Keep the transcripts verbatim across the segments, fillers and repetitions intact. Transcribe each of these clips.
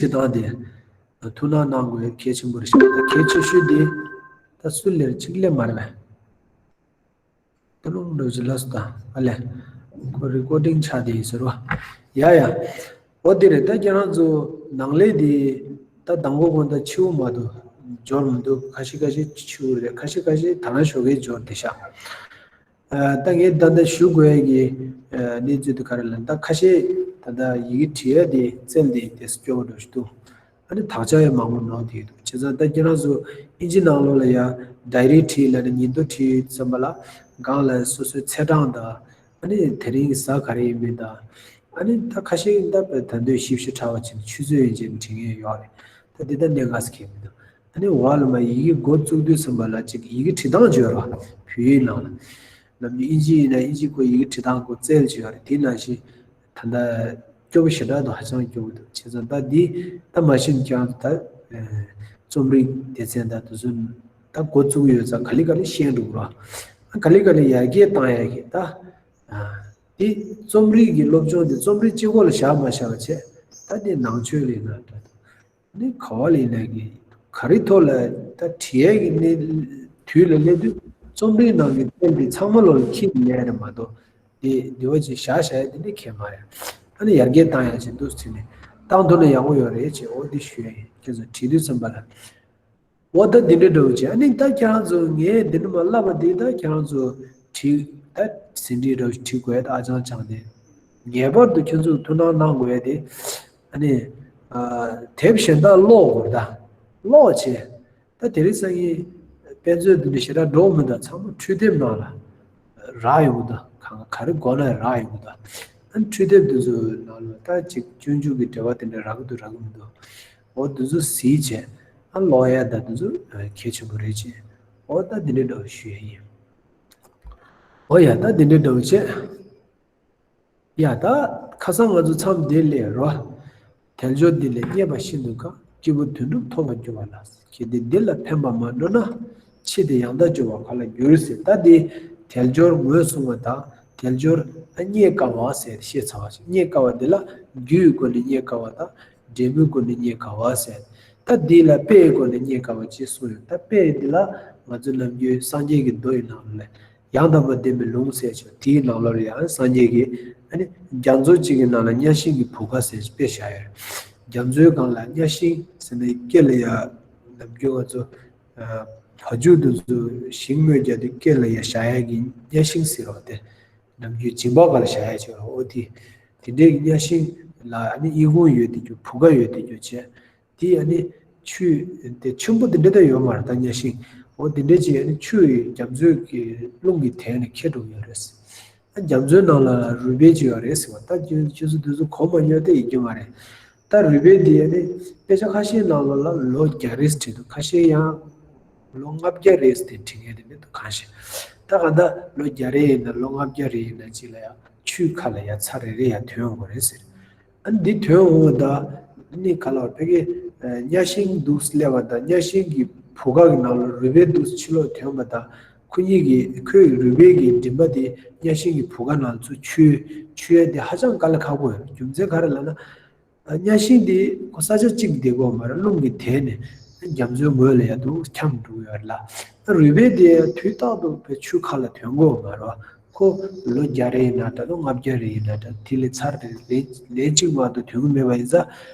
བྱེད་སྟངས་དེ་ཐུགས་སྣང་གནང་དགོས་གལ་ཆེན་པོ་རེད་ཤག་ད་གལ་ཆེ་ཤོས་དེ་ད་སུ་ལས་གཅིག་ལས་མ་རེད་པས། ད་རུང་འགྲོ་ཅི་ལ་སུ་ད་ཨ་ལས་ཁོ་རི་ཀོར་ཌིང་ཆགས་བསྡད་ཡིན་ཟེར་བ། ཡ་ཡ། འོ་དེ་རེད། ད་ཁྱེད་རང་ཚོ་ནང་ལས་དེ་ད་དང་པོ་གོང་ད་ཕྱི་པོ་མ་གཏོགས་འབྱོར་མི་འདུག་ཁ་ཤས་ཁ་ཤས་ཕྱི་པོ་རེད། ཁ་ཤས་ཁ་ཤས་ད་ལན་ཞོགས་ཀས་འབྱོར་བསྡད་ཤག་ཨ། ད་ངས་ད་ལྟ་ཞུ་དགོས་ཡ་གི་ཨ་གནས་ཚུལ་དེ་ག་རེ་ལབ་ན། ད་ཁ་ཤས་ད་ལྟ་ཡི་གེ་བྲིས་ཡ་དེ་རྩལ་དེ་དེ་སྐྱོ་བོ་འདྲ་ཞིག་འདུག་ཨ་ནི་དག་ཆ་ཡང་མང་པོ་ནོར་བསྡད་འདུག་བྱས་ཙང་ད་ཁྱེད་རང་ཚོ་ཨིན་ཇི་ནང་ལོགས་ལ་ཡ་ཌའི་རི་བྲིས་ལབ་ནས་ཉིན་ཐོ་བྲིས་ཙམ་པ་ལ་སྒང་ལ་སོ་སོའི་ཚེས་གྲངས་དང་ཨ་ནི་དེ་རིང་གི་གཟའ་ག་རེ་ཡིན་མིན་དང་། ཨ་ནི་ད་ཁ་ཤས་ད་ད་དུང་ཞིབ་ཞིབ་ཕྲ་བ་བྱས་ནས་ཆུ་ཚོད་ཡན་ཆད་བྲིས་མཁན་ཡོད་རེད། ད་འདི་ད་གནད་འགག་ཟེར་མཁན་མི་འདུག་ཨ་ནི་འོག་ལ་མར་ཡི་གེ་འགོ་བཙུགས་དུས་ཙམ་པ་ལ་ཅིག་ཡི་གེ་བྲིས་སྟངས་ཅིག་ཡོད་རེད་བ། བོད་ཡིག་ནང་ལ། ནམ་རྒྱུན་ཨིན་ཇི་ཡིན་ན་ཨིན་ཇི་སྐོར་ཡི་གེ་བྲིས་སྟངས་སྐོར་རྩལ་ཅིག་ཡོད་རེད། དེ་ནང་བཞིན་ད་ལྟ་སྐྱོ་པོ་ཞེ་དྲག་འདུག་ཧ་ཅང་སྐྱོ་པོ་འདུག་བྱས་ཙང་ད་འདི་ད་མ་ཤེས་ཀྱང་ད་རྩོམ་རིག་སྡེ་ཚན་ད་དེ་ཚོ་ད་འགོ་བཙུགས་ཡོད་ཙང་ག་ལེ་ག་ལེ་ཤེས་འགྲོ་གི་རེད་བ། ག་ལེ་ག་ལེ་ཡར་རྒྱས་བཏང་ཡ་གི་ད། དེ་རྩོམ་རིག་གི་སློབ་སྦྱོང་དེ་རྩོམ་རིག་གཅིག་པོ་ལ་བཞག་མ་བཞག་པ་བྱས། ད་དེ་ནང་ཆོས་ལ་ཡིན་ན་འདྲ་འདུག་ནི་ག་བ་ལ་ཡིན་ན་གི་ག་རེ་ཐོག་ལ་ད་བྲིས་ཡས་ཀྱི་ནི་དུས་ལ་སླེབས་དུས་རྩོམ་རིག་ནང་གི་རྩལ་འདི་ཚང་མ་ལོ་ལ་འཁྱེར་ནས་རེད་མ་གཏོགས། དེ་དེ་བ་ཅིག་བཞག་བཞག་ཡས་དེ་ནི་ཁེལ་མ་རེད། ཨ་ནི་ཡར་རྒྱས་བཏང་ཡ་ཅིག་འདུག་ཟེར་ནས་བཏང་ཐུབ་ན་ཡག་པོ་ཡོད་རེད་ཅེས་འོ་དེ་ཞུ་ཡ་ཡིན། ཁྱེད་ཚོ་བྲིས་དུས་ཙམ་པ་ལ། འོ་ད་འདི་འདྲའི་འདྲ་བོ་བྱས། ཨ་ནི་ད་ཁྱེད་རང་ཚོ་ངས་འདི་འདྲ་མ་ལབ་པ་འདི་ད་ཁྱེད་རང་ཚོ་བྲིས་ད་ཟིན་བྲིས་འདྲ་བོ་བྲིས་དགོས་ད་ཨ་ཅང་ཅང་དེ། ངེས་པར་དུ་ཁྱེད་ཚོས་ཐུགས་སྣང་གནང་དགོས་ཡ་དེ། ཨ་ནི་ཨ་དེབ་གཞན་དག་ཀློག་དགོས་ད། ཀློག་བྱས། ད་དེ་རིང་སང་ཉིན་དཔེ་མཛོད་འདི་འདྲ་ཞེ་དྲག་འགྲོ་མི་འདུག་ཚང་མ་འཕྲུལ་དེབ་ནང་ལ་རག་ཡོང་གི་འདུག་གང་ག་རེ་དགོས་ན་རག་ཡོང་གི་འདུག་ཨ་ནི་འཕྲུལ་དེབ་འདི་ཚོའི་ནང་ལ་ད་ཅིག་སྤྱོད་འཇུག་གི་འབྲེལ་བ་དེ་འདྲ་རག་གི་འདུག་རག་གི་མི་འདུག་འོ་འདི་ཚོ་གཟིགས་བྱས། ཨ་ཀློག་ཡ་ད་འདི་ཚོ་གལ་ཆེན་པོ་རེད་ཅེས། འོ་ད་འདི་འདྲའི་འདྲ་བོ་ཞུ་ཡ་ཡིན། འོ་ཡ་ད་འདི་འདྲའི་འདྲ་བོ་བྱས། ཡ་ད་ཁ་སང་ང་ཚོ་མཚམས་འདི་ལས་རོ། དལ་འབྱོར་འདི་ལས་རྙེད་པ་ཤིན་ཏུ་དཀའ། སྐྱེས་བུ་དོན་གྲུབ་ཐོབ་པར་འགྱུར་བ་ལ། གལ་ཏེ་འདི་ལ་ཕན་པར་མ་འགྲོ་ན། ཕྱིས་ཏེ་ཡང་དག་འགྱུར་བ་ག་ལ་འགྱུར་ཟེར། ད་འདི་དལ་འབྱོར་ངོས་བཟུང་བ་དང་དལ་འབྱོར་རྙེད་དཀའ་བ་ཟེར་བཤད་ཚར་བ་ཞིག་རྙེད་དཀའ་བ་འདི་ལ་རྒྱུའི་སྒོ་ནས་རྙེད་དཀའ་བ་དང་། འབྲས་བུའི་སྒོ་ནས་རྙེད་དཀའ་བ་ཟེར། ད་འདི་ལ་དཔེའི་སྒོ་ནས་རྙེད་དཀའ་བ་ཅེས་གསུངས་ཡོད། ད་དཔེ་འདི་ལ་ང་ཚོ་ནམ་རྒྱུན་སངས་རྒྱས་ཀྱི་མདོ་ཡི་ནང་ལ་ཡང་དག་པར་ལྡན་པའི་ལུང་ཟེར་ཆོག་དེའི་ནང་ལོགས་ལ་ཡང་སངས་རྒྱས་ཀྱིས་ཨ་ནི་རྒྱ་མཚོ་གཅིག་གི་ནང་ལ་གཉའ་ཤིང་གི་བུ་ག་ཟེར་དཔེ་བཞག་ཡོད། རྒྱ་མཚོའི་སྒང་ལ་གཉའ་ཤིང་ཟེར་ནས་སྐེ་ལ་ཡ་ནམ་རྒྱུན་ང་ཚོ་བ་ཕྱུགས་དེ་ཚོ་ཞིང་རྨོས་རྒྱག་དུས་སྐེ་ལ་ཡ་བཞག་ཡ་གི་གཉའ་ཤིང་ཟེར་བ་དེ། ནམ་རྒྱུན་མཇིང་པ་སྒང་ལ་བཞག་ཡ་ཆོག་འོ་དེ། དེ་འདྲའི་གི་གཉའ་ཤིང་ལ་ཨ་ནི་ཨི་ཁུང་ཡོད་དེ་རྒྱུ་བུ་ག་ཡོད་དེ་རྒྱུ་བྱས། དེ་ཨ་ནི་ཆུ་དེ་ཆེན་པོ་དེ་འདྲ་ད་ཡོད་མ་རེད་ད་གཉའ་ཤིང་། འོ་དེ་འདྲ་ཅིག་ཨ་ནི་ཆུ་ཡི་རྒྱ་མཚོའི་གི་རླུང་གིས་དེད་ནས་ཁྱེར་འགྲོ་གི་ཡོད་རེད། ཨ་རྒྱ་མཚོའི་ནང་ལ་རུས་སྦལ་ཅིག་ཡོད་རེད་ཟེར་བ་ད་ཁྱོད་ཁྱོད་ཚོ་དུས་ཚོད་གོ་མ་མྱོང་དེ་ཡིན་རྒྱུ་མ་རེད། ད་རུས་སྦལ་དེ་ཨ་ནི་དཔེ་ཆ་ཁ་ཤས་ནང་ལོགས་ལ་ལོ་བརྒྱ་རེད་བྲིས་འདུག་ཁ་ཤས་ཡང་ལོ་ལྔ་བརྒྱ་རེད་ཟེར་དེ་བྲིས་མཁན་དེ་འདྲ་འདུག་གང་ཤེས། ད་ག་ད་ལོ་བརྒྱ་རེ་ཡིན་ན་ལོ་ལྔ་བརྒྱ་རེ་ཡིན་ན་ཅིག་ལ་ཡང་ཆུའི་ཁ་ལ་ཡང་ཚྭ་རེ་རེ་ཡང་ཐོན་ཡོང་གི་རེད་ཟེར། ཨ་ནི་འདི་ཐོན་འོང་བ་ད་ནི་ག་ལ་བ་ཕ་གི་གཉའ་ཤིང་འདུག་སླེབས་པ་དང་གཉའ་ཤིང་གི་བུ་ག་གི་ནང་ལ་རུས་སྦལ་འདུག་ཕྱི་ལོགས་ཐོན་པ་དང་ཁོ་གཉིས་ཀྱི་ཁོའི་རུས་སྦལ་གྱི་མགྲིན་པ་དེ་གཉའ་ཤིང་གི་བུ་ག་ནང་ཚུར་ཆུ་ཆུ་ཡ་དེ་ཧ་ཅང་དཀའ་ལས་ཁག་པོ་ཡོད། རྒྱུ་མཚན་ག་རེ་ལབ་ན། གཉའ་ཤིང་འདི་ཁོ་ས་ཆ་གཅིག་བསྡད་ཀྱི་ཡོད་མ་རེད། རླུང་གིས་དེད་ནས་རྒྱ་མཚོའི་ངོས་ལ་ཡ་འདུག་འཁྱམས་འགྲོ་གི་ཡོད་རེད་ལ། ད་རུས་སྦལ་དེ་དུས་རྟག་ཏུ་བའི་ཆུ་ཁ་ལ་ཐོན་གྱི་ཡོད་མ་རེད་བ། ཁོ་ལོ་བརྒྱ་རེ་ཡིན་ན་འདྲ་ལོ་ལྔ་བརྒྱ་རེ་ཡིན་ན་འདྲ་དེ་ལས་ཚར་རེ་ལན་ལན་གཅིག་མ་གཏོགས་ཐོན་གྱི་མེད་པ་ཡིན་ཙང་།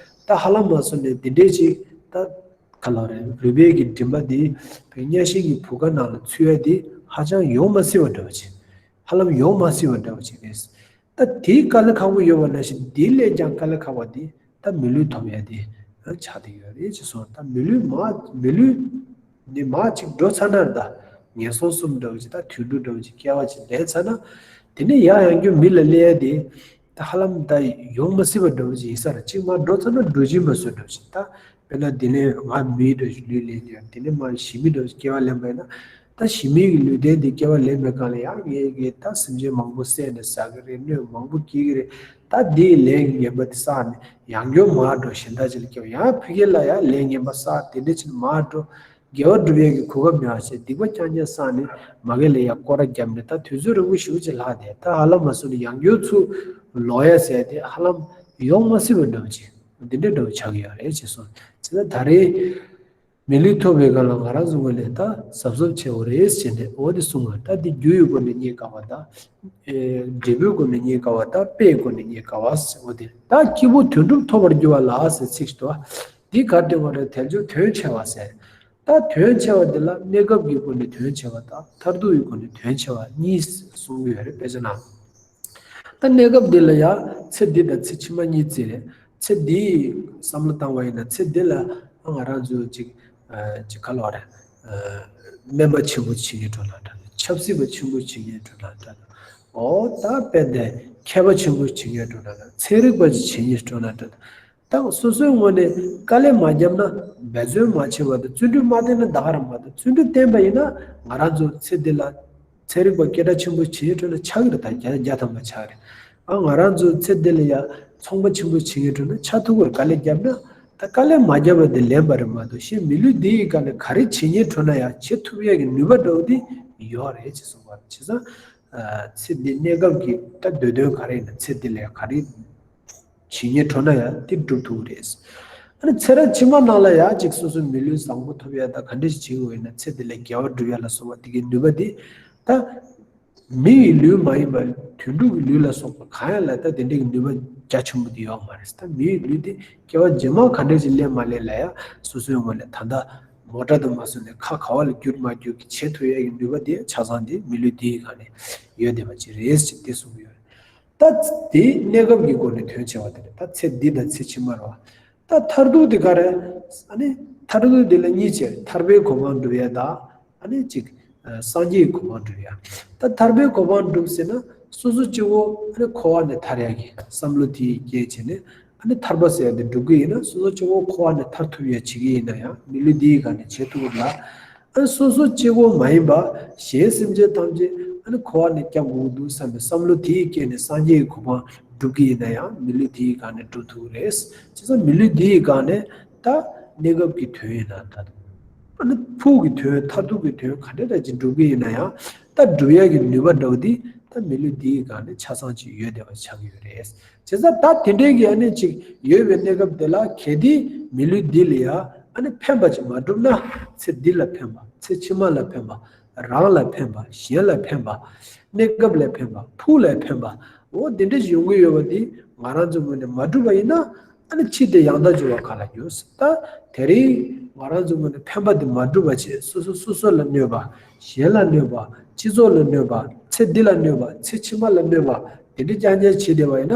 ད་ཧ་ལམ་མ་སོང་ནས་འདི་འདྲས་ཅིག་ད་ག་ལ་རེད། རུས་སྦལ་གྱི་མགྲིན་པ་འདི་བའི་གཉའ་ཤིང་གི་བུ་ག་ནང་ལ་ཚུད་ཡ་འདི་ཧ་ཅང་ཡོང་མ་སྲིད་པ་འདྲ་བ་ཅིག་ཧ་ལམ་ཡོང་མ་སྲིད་པ་འདྲ་བ་ཅིག་རེད། ད་དེའི་དཀའ་ལས་ཁག་པོ་ཡོད་པ་ནང་བཞིན་དེའི་ལས་ཀྱང་དཀའ་ལས་ཁག་པ་དེ་ད་མི་ལུས་ཐོབ་ཡ་དེ་ཆགས་བསྡད་ཡོད་རེད་ཅེས་གསུངས། ད་མི་ལུས་མ་མི་ལུས་ནི་མ་གཅིག་འགྲོ་ཚར་ན་རེད། ད་ངན་སོང་གསུམ་འདྲ་བོ་ཅིག་ད་དུད་འགྲོ་འདྲ་བོ་ཅིག་སྐྱེ་བ་ཅིག་ལེན་ཚར་ན་དེ་ནས་ཡང་ཡང་བསྐྱར་མི་ལ་སླེབས་ཡ་དེ་ད་ཧ་ལམ་ད་ཡོང་མ་སྲིད་པ་འདྲ་བོ་ཅིག་ཡིན་ས་རེད། གཅིག་མ་འགྲོ་ཚར་ན་འགྲོ་རྒྱུ་མ་བཟོ་འདྲ་བོ་ཅིག་ད། དཔེར་ན་དེ་ནས་ང་མི་འདྲ་ཞིག་ལུས་ལེན་ཡང་དེ་ནས་མ་ཞི་མི་འདྲ་ཞིག་སྐྱེ་བ་ལེན་པ་ཡིན་ན། ད་ཞི་མི་གི་ལུས་རྟེན་དེ་སྐྱེ་བ་ལེན་པའི་སྒང་ལ་ཡང་ངས་ཀྱི་ད་སེམས་ཅན་མང་པོ་བསད་ནས་ཟ་གི་རེད། གནོད་མང་པོ་སྐྱེལ་གི་རེད། ད་དེའི་ལས་ངན་པ་དེ་བསགས་ནས་ཡང་བསྐྱར་མར་འགྲོ་གཞན་དག་ཅིག་ལ་སྐྱེ་བ་ཡང་ཕ་གི་ལ་ཡང་ལས་ངན་པ་བསགས་དེ་འདྲ་ཅིག་མར་འགྲོ་དགེ་བ་སྒྲུབ་ཡས་ཀྱི་གོ་སྐབས་མེད་པ་བྱས་སྡིག་པ་རྐྱང་རྐྱང་བསགས་ནས་མ་གི་ལ་ཡང་སྐོར་ར་བརྒྱབ་ནས་ད་དུས་ཚོད་རིང་པོ་ཞེ་པོ་ཅིག་ལྷག་བསྡད། ད་ཧ་ལམ་མ་སོང་ནས་ཡང་བསྐྱར་ཚུར་ལོག་ཡ་ཟེར་དེ་ཧ་ལམ་ཡོང་མ་སྲིད་པ་འདྲ་བོ་ཅིག་འདི་འདྲའི་འདྲ་བོ་ཆགས་ཀྱི་ཡོད་རེད་ཅེས་གསུངས། བྱས་ཙང་ད་རེས་མི་ལུས་ཐོབ་པའི་སྒང་ལ་ང་རང་ཚོ་ངོས་ནས་ད་གཟབ་གཟབ་བྱེད་དགོས་རེད་ཟེར་ནས་འོ་དེ་གསུངས་པ། ད་འདི་རྒྱུ་ཡི་སྒོ་ནས་རྙེད་དཀའ་བ་དང་། ཨེ་འབྲས་བུའི་སྒོ་ནས་རྙེད་དཀའ་བ་དང་། དཔེའི་སྒོ་ནས་རྙེད་དཀའ་བ་ཟེར། འོ་དེ་ད་སྐྱེས་བུ་དོན་གྲུབ་ཐོབ་པར་འགྱུར་བ་ལ་ཟེར་ཚིག་ཞིག་འདུག་བ། འདི་ག་རེ་འདོན་དགོས་རེད། དལ་འབྱོར་དོན་ཆེ་བ་ཟེར། ད་དོན་ཆེ་བ་འདི་ལ་གནས་སྐབས་ཀྱི་སྒོ་ནས་དོན་ཆེ་བ་དང་མཐར་ཐུག་གི་སྒོ་ནས་དོན་ཆེ་བ་གཉིས་གསུང་གི་ཡོད་རེད། དཔེ་ཆ་ནང་། ད་གནས་སྐབས་འདི་ལ་ཡང་ཚེ་འདི་དང་ཚེ་ཕྱི་མ་གཉིས་བརྩིས་རེད། ཚེ་འདིའི་བསམ་བློ་བཏང་བ་ཡིན་ན་ཚེ་འདི་ལ་ང་རང་ཚོ་ཅིག་ཅིག་ག་ལབ་རེད། སྨན་པ་ཆེན་པོ་བྱེད་མཁན་འགྲོ་ན་འདྲ། ཆབ་སྲིད་པ་ཆེན་པོ་བྱེད་མཁན་འགྲོ་ན་འདྲ། འོ་ད་དཔེ་འདི་མཁས་པ་ཆེན་པོ་བྱེད་མཁན་འགྲོ་ན་འདྲ། ཚན་རིག་པ་ཅིག་བྱེད་མཁན་འགྲོ་ན་འདྲ། ད་སོ་སོའི་ངོས་ནས་དཀའ་ལས་མ་བརྒྱབ་ན། འབད་བརྩོན་མ་བྱས་པ་དང་། བརྩོན་འགྲུས་མ་བསྟེན་ན་ད་ག་རང་མ་གཏོགས། བརྩོན་འགྲུས་བསྟེན་པ་ཡིན་ན་ང་རང་ཚོ་ཚེ་འདི་ལ་ཚན་རིག་པ་སྐད་གྲགས་ཆེན་པོ་བྱེད་ཡས་འགྲོ་ན་ཆགས་ཀྱི་རེད། ད་བརྒྱ་བརྒྱ་ཐམ་པ་ཆགས་རེད། ཨ་ང་རང་ཚོ་ཚེ་འདི་ལ་ཡ་ཚོང་པ་ཆེན་པོ་བྱེད་ཡས་འགྲོ་ན་ཆགས་ཐུབ་ཀྱི་རེད། དཀའ་ལས་བརྒྱབ་ན། ད་དཀའ་ལས་མ་བརྒྱབ་པ་དེ་ལན་པ་རེད་མ་གཏོགས། གཞན་མི་ལུས་འདི་ཡི་སྒང་ནས་ག་རེ་བྱེད་ཉེན་འགྲོ་ན་ཡང་བྱེད་ཐུབ་ཡས་ཀྱི་ནུས་པ་འདྲ་བོ་དེ་ཡོད་རེད་ཅེས་གསུངས་པ་རེད། བྱས་ཙང་ཚེ་འདི་གནས་སྐབས་ཀྱི་ད་འདོད་དོན་ག་རེ་ཡིན་ན། ཚེ་འདི་ལ་ཡང་ག་རེ་བྱེད་ཉེན་འགྲོ་ན་ཡང་དེ་འགྲུབ་ཐུབ་ཀྱི་རེད། ཨ་ནི་ཚེ་རབས་ཕྱི་མ་ནང་ལ་ཡང་ཅིག་སོ་སོའི་མི་ལུས་བཟང་པོ་ཐོབ་ཡ་ད་ག་འདྲ་ཞིག་བྱེད་དགོས་ཡིན་ན། ཚེ་འདི་ལ་དགེ་བ་སྒྲུབ་ཡ་ལ་སོགས་པ་དེ་གའི་ནུས་པ་དེ་ད་མི་ཡི་ལུས་མ་ཡིན་པ་དུད་འགྲོ་གི་ལུས་ལ་སོགས་པ་གང་ཡང་ལ་ད་དེ་འདྲ་གི་ནུས་པ་རྒྱ་ཆེན་པོ་དེ་ཡོད་མ་རེད། ད་མི་ཡི་ལུས་དེ་སྐྱེ་བ་རྗེས་མ་ག་འདྲ་ཞིག་སླེབས་མ་སླེབས་ལ་ཡང་སོ་སོའི་ངོས་ནས་ད་ལྟ་མོ་ཊ་དང་མ་སོན་ནས་ཁ་ག་བ་ལ་བསྒྱུར་མ་བསྒྱུར་གྱི་བྱེད་ཐུབ་ཡ་གི་ནུས་པ་དེ་ཆ་ཚང་དེ་མི་ལུས་འདི་ཡི་སྒང་ནས་ཡོད་བསྡད་པ་ཅིག་རེད་ཅེས་དེ་གསུངས་ཡོད། ད་དེ་གནས་སྐབས་ཀྱི་སྒོ་ནས་དོན་ཆེ་བ་དེ་རེད། ད་ཚེ་འདི་དང་ཚེ་ཕྱི་མ་རེད་བ། ད་མཐར་ཐུག་དེ་ག་རེ། ཨ་ནི་མཐར་ཐུག་དེ་ལ་གཉིས་བྱས། ཐར་པའི་གོ་འཕང་སྒྲུབ་ཡ་དང་། ཨ་ནི་གཅིག་སངས་རྒྱས་ཀྱི་གོ་འཕང་སྒྲུབ་ཡ། ད་ཐར་པའི་གོ་འཕང་སྒྲུབ་ཟེར་ན་སོ་སོ་སྐྱེ་བོ་ཨ་ནི་འཁོར་བ་ནས་ཐར་ཡ་གི་བསམ་བློ་དེ་སྐྱེས་བྱས་ནས། ཨ་ནི་ཐར་པ་ཟེར་ཡ་དེ་སྒྲུབ་ཀྱི་ཡིན་ན། སོ་སོ་སྐྱེ་བོ་འཁོར་བ་ནས་ཐར་ཐུབ་ཡ་བྱེད་ཀྱི་ཡིན་ན་ཡང་མི་ལུས་འདི་ཡི་སྒང་ནས་བྱེད་ཐུབ་ཀྱི་རེད་ལ། ཨ་ནི་སོ་སོ་གཅིག་པོ་མ་ཡིན་པ་གཞན་སེམས་ཅན་ཐམས་ཅད་ཨ་ནི་འཁོར་བ་ནས་སྐྱོབ་དགོས་ཀྱི་འདུག་བསམ་པའི་བསམ་བློ་དེའི་སྐྱེས་ནས་སངས་རྒྱས་ཀྱི་གོ་འཕང་སྒྲུབ་ཀྱི་ཡིན་ན་ཡང་མི་ལུས་དེའི་སྒང་ནས་སྒྲུབ་ཐུབ་ཀྱི་རེད། བྱས་ཙང་མི་ལུས་དེའི་སྒང་ནས་ད་གནས་སྐབས་ཀྱི་དོན་ཡིན་ན་ད་ཨ་ནི་ཕུགས་ཀྱི་དོན། མཐར་ཐུག་གི་དོན་ག་འདྲ་འདྲ་ཅིག་སྒྲུབ་ཀྱི་ཡིན་ན་ཡང་ད་སྒྲུབ་ཡ་གི་ནུས་པ་འདྲ་བོ་དེ་ད་མི་ལུས་དེའི་སྒང་ནས་ཆ་ཚང་ཅིག་ཡོད་བསྡད་པ་ཆགས་ཀྱི་ཡོད་རེད། བྱས་ཙང་ད་དེ་འདྲའི་གི་ཨ་ནི་ཅིག་ཡོད་པའི་གནས་སྐབས་དེ་ལ་གལ་ཏེ་མི་ལུས་འདི་ལ་ཡ་ཨ་ནི་ཕན་པ་ཅིག་མ་བསྒྲུབས་ན། ཚེ་འདི་ལ་ཕན་པ། ཚེ་ཕྱི་མ་ལ་ཕན་པ། རང་ལ་ཕན་པ། གཞན་ལ་ཕན་པ། གནས་སྐབས་ལ་ཕན་པ། ཕུགས་ལ་ཕན་པ། འོ་དེ་འདྲ་ཞིག་ཡོང་གི་ཡོད་པ་འདི་ང་རང་ཚོ་ངོས་ནས་མ་བསྒྲུབས་པ་ཡིན་ན། ཨ་ནི་འཆི་སྟེ་ཡང་དག་འབྱོར་བ་ག་ལ་འགྱུར། ད་དེ་རིང་ང་རང་ཚོ་ངོས་ནས་ཕན་པ་འདི་མ་བསྒྲུབས་པ་བྱས། སོ་སོ་སོ་སོ་ལ་གནོད་པ། གཞན་ལ་གནོད་པ། སྤྱི་ཚོགས་ལ་གནོད་པ། ཚེ་འདི་ལ་གནོད་པ། ཚེ་ཕྱི་མ་ལ་གནོད་པ། དེ་འདྲ་རྐྱང་རྐྱང་བྱེད་བསྡད་པ་ཡིན་ན།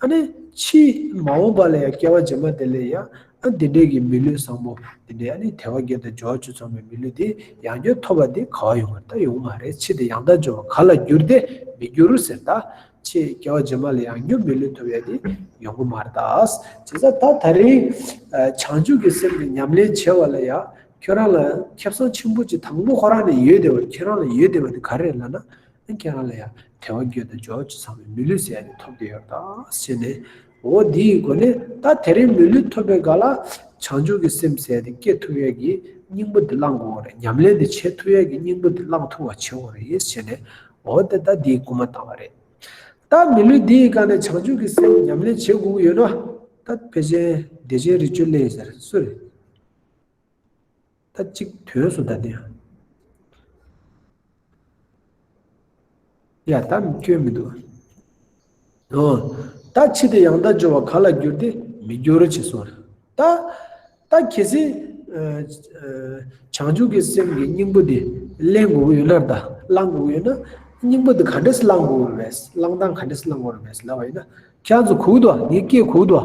ཨ་ནི་ཕྱི་མ་འོངས་པ་ལ་ཡང་སྐྱེ་བ་རྗེས་མ་དེ་ལ་ཡང་ཨ་དེ་འདྲའི་གི་མི་ལུས་བཟང་པོ་དེ་འདྲའི་ཨ་ནི་དལ་བ་བརྒྱད་དང་འབྱོར་བ་བཅུ་ཚང་བའི་མི་ལུས་དེ་ཡང་བསྐྱར་ཐོབ་པ་དེ་ག་བ་ཡོང་བ་རེད། ད་ཡོང་མ་རེད། འཆི་སྟེ་ཡང་དག་འབྱོར་བ་ག་ལ་འགྱུར་ཏེ་མི་འགྱུར་ཟེར། ད་ཕྱི་སྐྱེ་བ་རྗེས་མ་ལ་ཡང་བསྐྱར་མི་ལུས་ཐོབ་ཡ་དེ་ཡོང་གི་མ་རེད་ད། བྱས་ཙང་ད་དེ་རིང་བྱང་ཆུབ་ཀྱི་སེམས་ཀྱི་ཉམས་ལེན་བྱེད་པ་ལ་ཡང་ཁྱོད་རང་ལ་ཁེ་བཟང་ཆེན་པོ་ཅིག་དང་པོ་ཁོ་རང་ལ་ཡོད་བསྡད་པ། ཁྱེད་རང་ལ་ཡོད་བསྡད་པ་དེ་ག་རེ་རེད་ལབ་ན། ཁྱེད་རང་ལ་ཡང་དལ་བ་བརྒྱད་དང་འབྱོར་བ་བཅུ་ཚང་བའི་མི་ལུས་ཟེར་ཡ་དེ་ཐོབ་བསྡད་ཡོད་རེད་ད་ཟེར་ནས། འོ་འདི་ཡི་སྒོ་ནས་ད་དེ་རིང་མི་ལུས་ཐོབ་པའི་སྒང་ལ་བྱང་ཆུབ་ཀྱི་སེམས་ཟེར་ཡ་དེ་སྐྱེ་ཐུབ་ཡ་གི་སྙིང་པོ་དེ་བླང་དགོས་པ་རེད། ཉམས་ལེན་དེ་བྱེད་ཐུབ་ཡ་གི་སྙིང་པོ་དེ་བླང་ཐུབ་པ་བྱེད་དགོས་རེད་ཟེར་ནས། འོ་དེ་ད་འདིའི་སྐུལ་མ་བཏང་བ་རེད། ད་མི་ལུས་འདི་ཡི་སྒང་ནས་བྱང་ཆུབ་ཀྱི་སེམས་ཉམས་ལེན་བྱེད་དགོས་ཀྱི་ཡོད་ན། ད་ཕལ་ཆེར་བདེ་ཆེན་རི་ཆོས་གླིང་ཟེར་སུ་རེད། ད་གཅིག་ཐོན་སོང་ད་དེ། ཡ་ད་སྐྱོན་མི་འདུག་འོ། ད་འཆི་སྟེ་ཡང་དག་འབྱོར་བ་ག་ལ་འགྱུར་ཏེ་མི་འགྱུར་ཅེས་གསུངས་རེད། ད་ད་གལ་སྲིད་ཨ་ཨ་བྱང་ཆུབ་ཀྱི་སེམས་ཀྱི་སྙིང་པོ་དེ་ལེན་དགོས་ཀྱི་ཡོད་ན། ད་བླང་དགོས་ཀྱི་ཡོད་ན། སྙིང་པོ་དེ་ག་འདྲས་སེ་བླང་དགོས་རེད་པས། བླང་སྟངས་ག་འདྲས་སེ་བླང་དགོས་རེད་པས་ལབ་པ་ཡིན་ན། ཁྱེད་ཚོ་གོ་གི་འདུག་ངའི་སྐད་གོ་གི་འདུག་